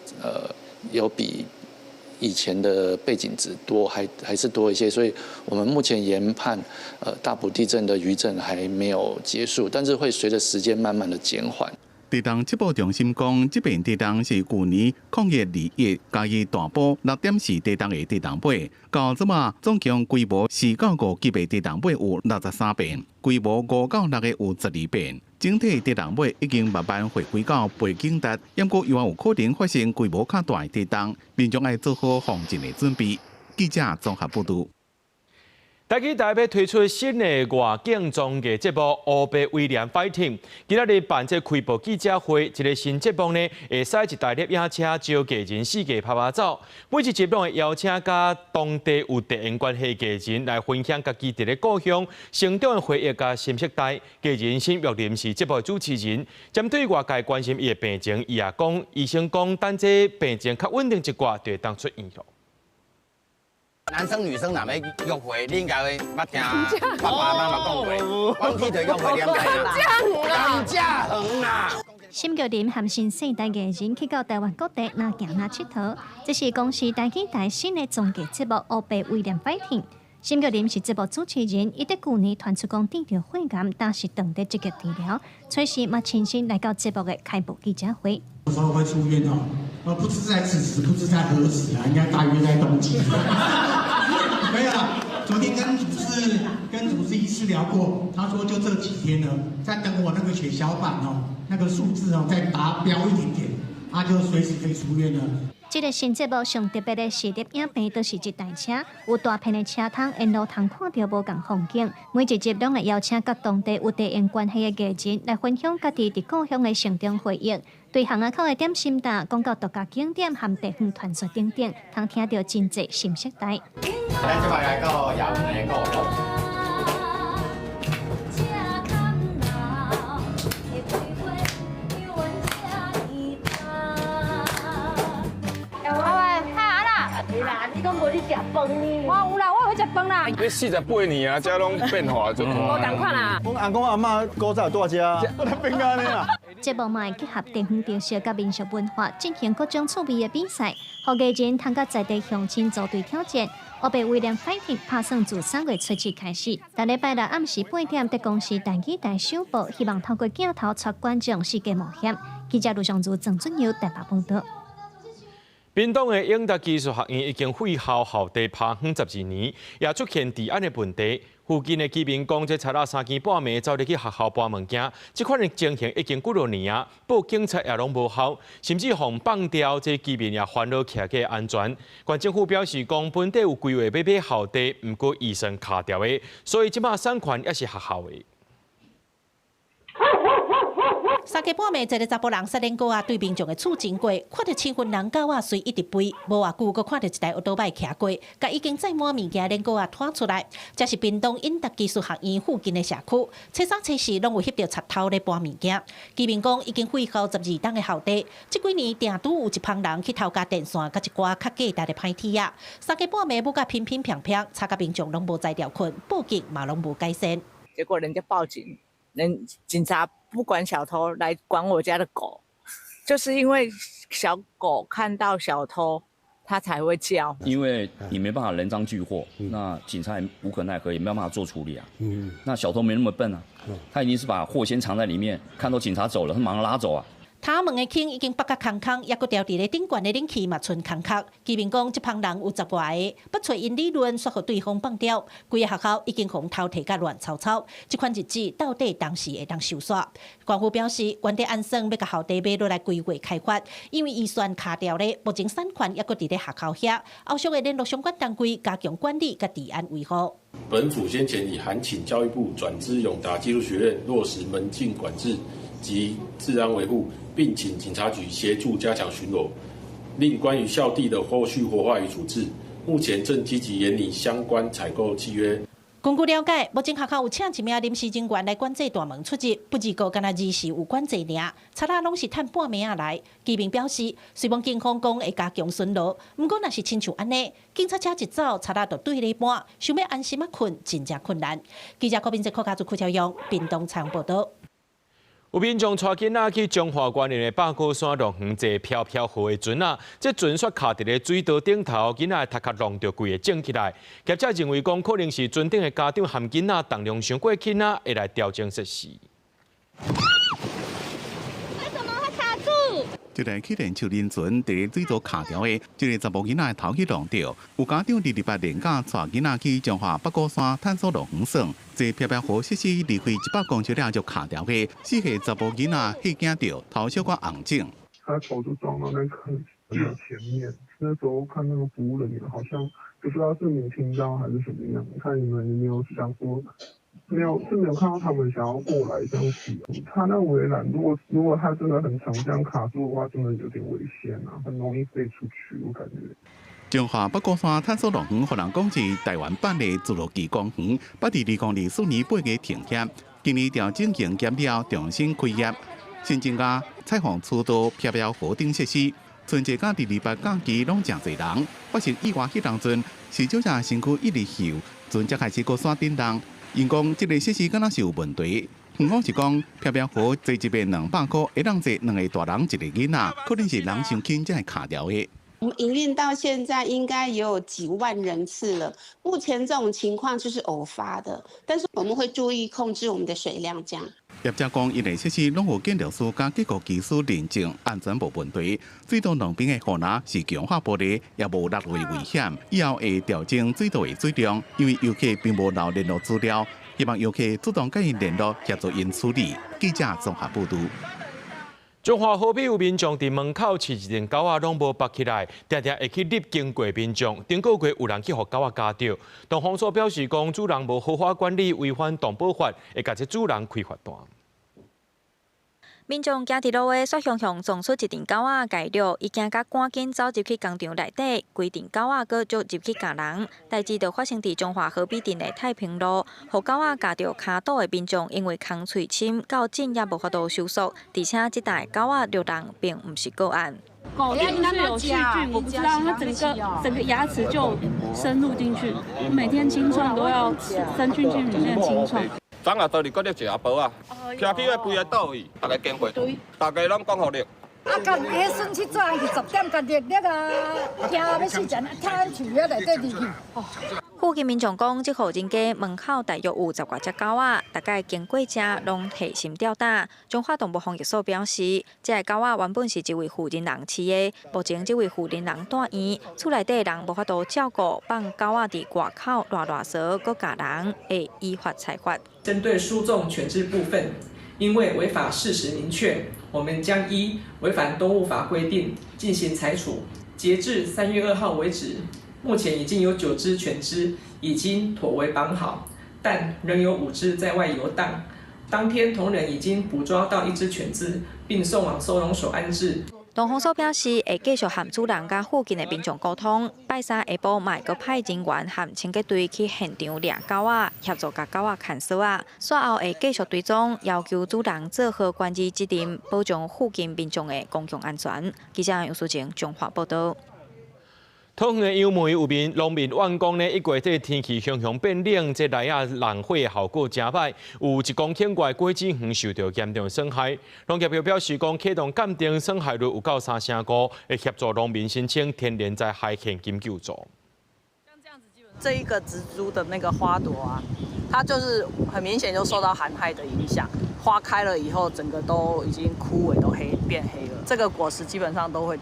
Speaker 3: 有比以前的背景值多，還是多一些，所以我們目前研判，大埔地震的餘震還沒有結束，但是會隨着時間慢慢的減緩。
Speaker 5: 地動測報中心講，這遍地動是舊年01/21嘉義大埔6.4地動的地動尾，到這馬總共規模4到5級的地動尾有63遍，規模5到6的有12遍。整體地動尾已經慢慢回歸到背景值，不過猶有可能發生規模較大的地動，民眾愛做好防震的準備。記者綜合報導。
Speaker 1: 台語台欲推出新的外景綜藝節目《烏白威廉 Fighting》，今仔日辦這開播記者會，這个新節目呢，會駛一台攝影車招藝人四界趴趴走，每一集攏會邀請佮當地有地緣關係藝人來分享家己佇咧故鄉成長的回憶佮心得。藝人沈玉琳是節目的主持人，針對外界關心伊的病情，伊也講，醫生講等這病情較穩定一寡，就會當出院囉。
Speaker 13: 男生女生若欲約會，你應該會捌聽爸爸媽媽講過，阮去就約會兩個，甘蔗園啦。
Speaker 22: 沈玉琳和新世代藝人去到台灣各地，若行若𨑨迌。這是公視台語台新的綜藝節目《烏白威廉 Fighting》。沈玉琳是節目主持人，伊佇舊年傳出講得著肺癌，當時當佇積極治療，隨時嘛親身來到節目的開播記者會。
Speaker 23: 什麼時候會出院哦？不知在此時，不知在何時啊，應該大約在冬季。沒有啦，昨天跟主治醫師聊過，他說就這幾天呢，在等我那個血小板哦，那個數字哦再達標一點點，他就隨時可以出院了。
Speaker 22: 這个新節目上特別的是，攝影棚都是一台車，有大片的車窗，沿路通看著無仝風景。每一集攏會邀請佮當地有地緣關係的藝人來分享家己佇故鄉的成長回憶。對巷仔口的點心店，講到獨家景點和地方傳說等等，通聽著真濟新世代。
Speaker 13: 咱這擺來到亞文的故鄉。
Speaker 24: 你講無咧食飯呢？我有啦，我有食飯啦。
Speaker 31: 你48年啊，這攏變化就無
Speaker 24: 仝款啦。
Speaker 25: 阮阿公阿嬤古早住遮，我都變按呢啊。
Speaker 22: 節目嘛會結合地方特色佮民俗文化，進行各種趣味的比賽，予藝人通佮在地鄉親組隊挑戰。烏白威廉 Fighting 拍算自3月初7開始，逐禮拜六暗時8點，佇公視台語台首播，希望透過鏡頭帶觀眾世界冒險。記者盧尚如、鄭俊佑台北報導。
Speaker 1: 屏東的永達技術學院已經廢校校地拍遠12年，也出現治安的問題。附近的居民講，這賊仔三更半暝走入去學校搬物件，這款的情形已經幾落年啊，報警察也攏無效，甚至予放掉，這居民也煩惱起來安全。縣政府表示講，本底有規劃欲買校地，毋過預算卡著的，所以這馬產權猶是學校的。
Speaker 26: 三更半暝，一个查埔人駛輪狗仔對民眾的厝經過，看著飼份人狗仔隨一直吠，無偌久，閣看著一台歐多擺騎過，共已經載滿物件的輪狗仔拖出來。這是屏東永達技術學院附近的社區，初三、初四攏有翕著賊偷咧搬物件。居民講已經廢校12冬的校地，這幾年定拄有一幫人去偷鉸電線，佮一寡較價值的歹鐵仔。三更半暝，舞甲乒乒乓乓，吵甲民眾攏無才調睏，報警嘛攏無改善。
Speaker 27: 結果人家報警，人警察不管小偷，來管我家的狗，就是因為小狗看到小偷，它才會叫。
Speaker 28: 因為你沒辦法人贓俱獲，那警察也無可奈何，也沒辦法做處理啊。那小偷沒那麼笨啊，他一定是把貨先藏在裡面，看到警察走了，他馬上拉走啊。
Speaker 26: 頭門的坑已經挖甲空空，猶閣吊佇咧頂懸的冷氣嘛賰空殼。居民講，這幫人有10外个，欲揣𪜶理論，煞予對方放掉。規个學校已經予偷提甲亂糟糟。這款日子到底當時會當收煞？縣府表示，原底按算欲共校地買落來規劃開發，因為預算卡著咧，目前產權猶閣佇咧學校遐，後續會聯絡相關單位加強管理佮治安維護。
Speaker 29: 本府先前已函請教育部轉諮永達技術學院落實門禁管制及治安維護，並請警察局協助加強巡邏。另關於校地的後續活化與處置，目前正積極研擬相關採購契約。
Speaker 26: 根據了解，目前學校有請一名臨時人員來管制大門出入，不過干焦二時有管制爾，賊仔攏是趁半暝仔來。居民表示，雖罔警方講會加強巡邏，毋過若是親像按呢，警察車一走，賊仔就對咧搬，想欲安心仔睏，真正困難。記者郭明哲、柯家祖、柯超勇，屏東採訪報導。
Speaker 1: 有民眾帶囡仔去彰化縣的百果山樂園坐飄飄號的船仔，這船煞卡佇咧水道頂頭，囡仔的頭殼弄著規个腫起來。業者認為講可能是船頂的家長含囡仔重量傷過輕啊，會來調整設施。
Speaker 2: 為什麼會卡住？
Speaker 5: 這台氣墊樹林船佇咧水道卡牢的，一個查某囡仔的頭去弄著。有家長二二八連假帶囡仔去彰化八股山探索樂園耍，坐飄飄號設施離開100公尺了就卡牢的，四歲查埔囡仔嚇驚著，頭小可紅腫。
Speaker 4: 他頭就撞到那個前面，那時候看那個服務人員好像不知道是沒聽到還是什麼樣，看你們有沒有想說，沒有是沒有看到他們想要過來這樣子。他那圍欄，如果他真的很長這樣卡住的話，真的有點危險啊，很容易飛出去，我感覺。
Speaker 5: 彰化八股山探索樂園，予人講是台灣版的侏羅紀公園，捌佇2024年8月停業，今年調整營業了，重新開業，新增加彩虹出道飄飄號等設施。春節佮二二八假期攏誠濟人，發生意外彼當陣，是小隻身軀一直搖，船才開始閣煞振動。𪜶講這个設施敢若是有問題。園方是講飄飄號坐一遍200箍，會當坐兩个大人一个囡仔，可能是人傷輕才會卡牢的。
Speaker 6: 我們營運到現在應該也有幾萬人次了。目前這種情況就是偶發的，但是我們會注意控制我們的水量，這樣。
Speaker 5: 業者講，𪜶的設施攏有建築師佮結構技師認證，安全無問題。水道兩邊的護欄是強化玻璃，也無落落危險。以後會調整水道的水量，因為遊客並無留聯絡資料，希望遊客主動佮𪜶聯絡協助𪜶處理。記者綜合報導。
Speaker 1: 彰化河濱有民眾佇門口飼一陣狗仔，攏無縛起來，定定會去獵經過民眾。頂個月有人去予狗仔咬著，動防所表示講，主人無好好管理，違反動保法，會共這主人開罰單。
Speaker 9: 民眾行佇路的，煞雄雄撞出一陣狗仔共掠，伊驚甲趕緊走入去工廠內底，規陣狗仔閣就入去咬人。代誌就發生佇彰化河濱鎮的太平路，予狗仔咬著跤肚的民眾，因為空喙深，到今也無法度手術，而且這台狗仔掠人並毋是個案。
Speaker 11: 狗是不是有細菌？我不知道，它整個牙齒就深入進去，每天清創都要伸進去裡面清創。
Speaker 12: 昨下倒佇閣掠一個阿婆啊，徛起來規个倒去，逐个經過，逐家攏講予掠。
Speaker 14: 啊，共伊順去轉去10點，共掠掠啊，驚欲死人，聽樹仔內底入去。
Speaker 9: 附近民眾講，這戶人家門口大約有十外隻狗仔，逐擺經過遮攏提心吊膽。彰化動物防疫所表示，這个狗仔原本是一位負責人飼的，目前這位負責人蹛院，厝內底人無法度照顧，放狗仔佇外口亂亂踅，閣咬人，會依法裁罰。
Speaker 21: 針對輸送犬隻部分，因為違法事實明確，我們將依違反動物法規定進行裁處。截至3月2號為止，目前已經有9隻犬隻已經妥為綁好，但仍有5隻在外遊蕩。當天同仁已經捕抓到一隻犬隻，並送往收容所安置。
Speaker 9: 動防所表示，會繼續和主人佮附近的民眾溝通。拜三下晡，嘛會閣派人員和清潔隊去現場掠狗仔，協助共狗仔牽索仔。煞後會繼續追蹤，要求主人做好管理責任，保障附近民眾的公共安全。記者楊淑靜彰化報導。
Speaker 1: 桃園的楊梅有民農民怨講呢，1月底天氣雄雄變冷，這來仔弄火效果誠歹，有1公頃外果子園受著嚴重損害。農業局表示講，啟動鑑定損害率有到35%，會協助農民申請天然災害現金救助。
Speaker 15: 這一個植株的那個花朵啊，它就是很明顯就受到寒害的影響，花開了以後，整個都已經枯萎，都黑變黑了。這個果實基本上都會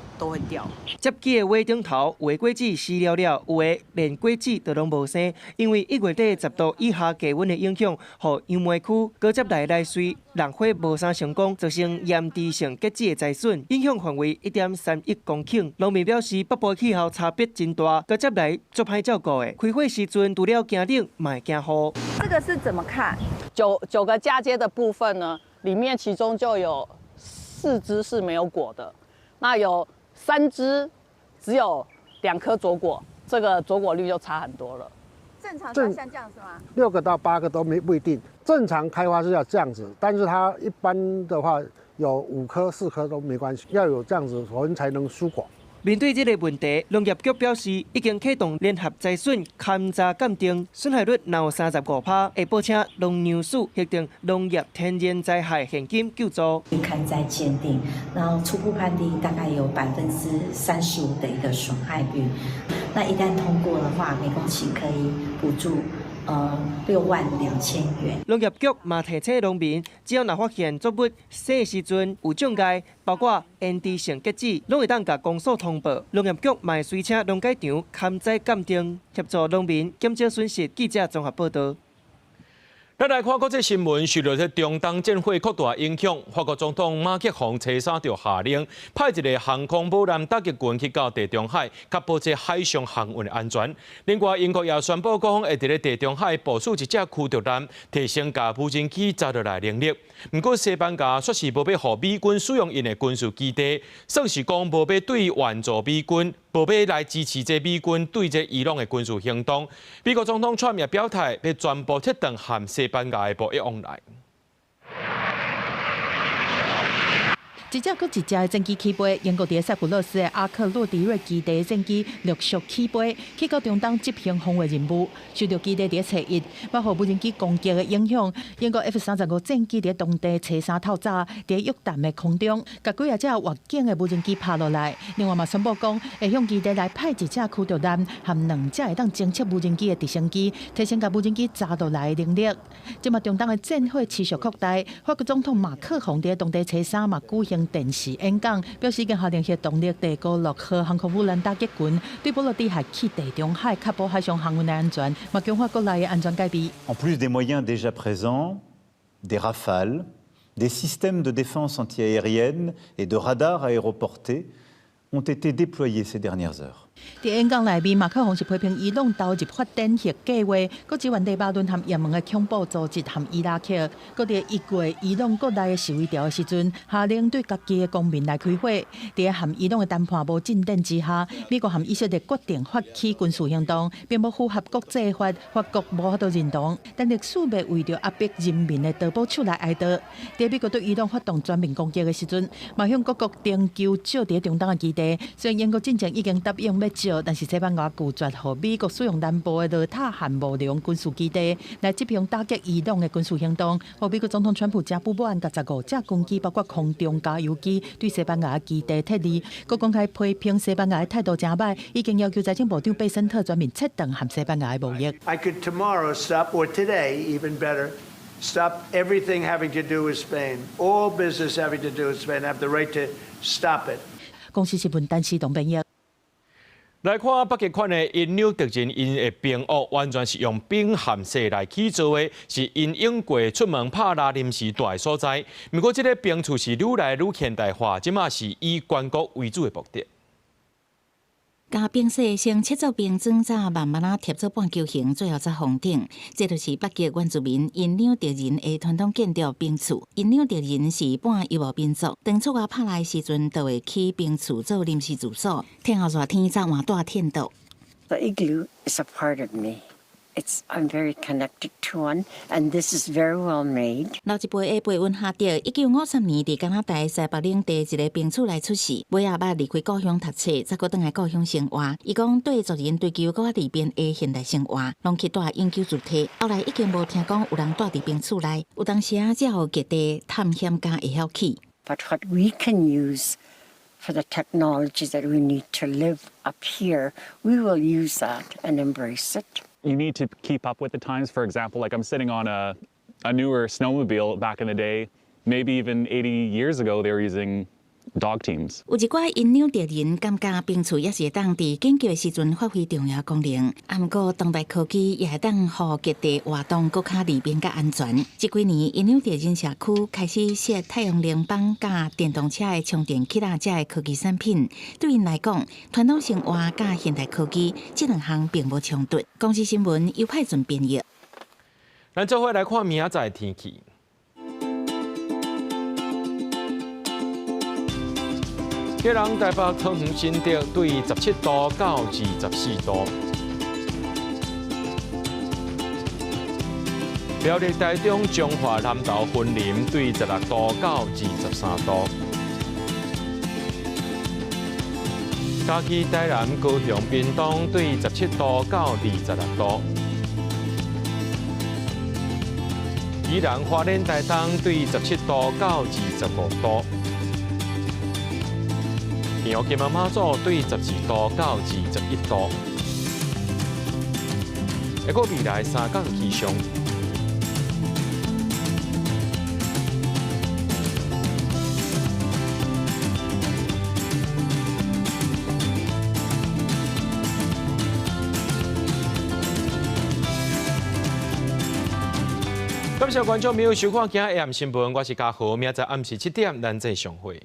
Speaker 15: 掉。
Speaker 16: 接機的尾頂頭，有的果子死了了，有的連果子都攏無生，因為1月底10度以下低溫的影響，予楊梅區果汁內來穗弄火無啥成功，造成嚴重性結籽的災損，影響範圍1.31公頃。農民表示，北部氣候差別真大，果汁來足歹照顧的，開花時陣除了驚冷，嘛會驚雨。
Speaker 17: 這個是怎麼看？
Speaker 15: 九個嫁接的部分呢，裡面其中就有4枝是沒有果的，那有3枝只有2顆坐果，這個坐果率就差很多了。
Speaker 17: 這
Speaker 3: 正常像這樣是嗎？
Speaker 7: 6個到8個都沒不一定，正常開花是要這樣子，但是它一般的話有5顆、4顆都沒關係，要有這樣子，我們才能疏果。
Speaker 16: 面對這個問題，農業局表示已經啟動聯合災損勘查鑑定，損害率若有35%，會報請農糧署核定農業天然災害現金救助。
Speaker 8: 勘災鑑定，然後初步判定大概有35%的一個損害率。那一旦通過的話，每公頃可以補助6萬2千元。
Speaker 16: 農業局嘛提醒農民，只要若發現作物生時陣有障礙，包括延遲性結籽，攏會當共公所通報。農業局嘛會隨請農改場勘災鑑定，協助農民減少損失。記者綜合報導。
Speaker 1: 咱來看國際新聞，受著這中東戰火擴大影響，法國總統馬克宏初三就下令派一个航空母艦打擊群去到地中海，確保這海上航運的安全。另外，英國也宣布講，會佇咧地中海部署一隻驅逐艦，提升共無人機炸落來能力。毋過，西班牙煞是無欲予美軍使用𪜶的軍事基地，算是講無欲對援助美軍，無欲來支持這美軍對這伊朗的軍事行動。美國總統川普也表態，欲全部切斷和西班牙的貿易往來。
Speaker 10: 一隻閣一隻的戰機起飛，英國佇塞浦路斯的阿克洛迪瑞基地的戰機陸續起飛，去到中東執行防衛任務。受著基地佇初一，予無人機攻擊的影響，英國 F-35戰機佇當地初三透早，佇約旦的空中，共幾仔隻越境的無人機拍落來。另外嘛宣布講，會向基地來派一隻驅逐艦和兩隻會當偵測無人機的直升機，提升共無人機炸落來的能力。這馬中東的戰火持續擴大，法國總統馬克宏佇當地初三嘛舉行電視演講，表示已經下令動力第五六號航空母艦打擊群對波羅的海去地中海確保海上航運的安全，嘛強化國內的安全戒備。
Speaker 13: En plus des moyens déjà présents, des Rafales, des systèmes de défense antiaérienne et de radars aéroportés ont été déployés ces dernières heures.
Speaker 10: 佇演講內面，馬克宏是批評伊朗投入發展核計劃，閣支援黎巴嫩和也門的恐怖組織和伊拉克。閣佇1月伊朗國內的示威潮的時陣，下令對家己的公民來開火。佇和伊朗的談判無進展之下，美國和以色列決定發起軍事行動，並無符合國際法，法國無法度認同。但歷史欲為著壓迫人民的刀斧手來哀悼。佇美國對伊朗發動全面攻擊的時陣，嘛向各國徵求借佇中東的基地。雖然英國進前已經答應欲借，但是西班牙拒絕予美國使用南部的羅塔和慕容軍事基地來執行打擊伊朗的軍事行動。予美國總統川普誠不滿，共15架軍機，包括空中加油機，對西班牙基地撤離。閣公開批評西班牙的態度誠䆀，已經要求財政部長貝森特全面切斷和西班牙的貿易。
Speaker 17: I could tomorrow stop, or today even better, stop everything having to do with Spain, all business having to do with Spain. I have the right to stop it.
Speaker 10: 公視新聞陳思東編譯。
Speaker 1: 來看北極圈的因紐特人，𪜶的冰屋完全是用冰和雪來起造的，是𪜶永過出門拍獵臨時蹛的所在。毋過，這个冰厝是愈來愈現代化，這馬是以觀光為主的目的。
Speaker 18: 共冰雪先切做冰磚，再慢慢仔疊做半球形，最後才封頂。這就是北極原住民因紐特人的傳統建築冰厝。因紐特人是半遊牧民族，當出外拍獵的時陣，就會起冰厝做臨時住所。天候熱天才換蹛天道。
Speaker 19: The igloo is a part of me. I'm very connected to one, and this is very well made.
Speaker 18: 老一輩的培溫哈德，1953年佇加拿大西北領地一个冰厝內出世，尾仔捌離開故鄉讀冊，才閣轉來故鄉生活。伊講對族人追求閣較利便的現代生活，攏去蹛永久住體。後來已經無聽講有人蹛佇冰厝內，有當時仔才予極地探險家會曉起。
Speaker 19: But what we can use for the technology that we need to live up here, we will use that and embrace it.
Speaker 20: You need to keep up with the times. For example, like I'm sitting on a newer snowmobile. Back in the day, maybe even 80 years ago, they were using dog teams.
Speaker 18: 有一寡因紐特人感覺冰厝也是會當佇緊急的時陣發揮重要功能。啊，毋過當代科技也會當予極地活動閣較利便、較安全。這幾年，因紐特人社區開始設太陽能板佮電動車的充電器啦，這的科技產品。對𪜶來講，傳統生活佮現代科技這兩項並無衝突。公視新聞尤派準編譯。
Speaker 1: 咱做伙來看明仔載天氣。基隆、台北、桃園、新竹對17度到24度。苗栗、台中、彰化、南投、雲林對16度到23度。嘉義、台南、高雄、屏東對17度到26度。宜蘭、花蓮、台東對17度到25度。澎湖、金門、馬祖對12度到21度。一個未來三天氣象。感謝觀眾朋友收看今日 AM 新聞，我是嘉豪，明仔載暗時7點，咱再相會。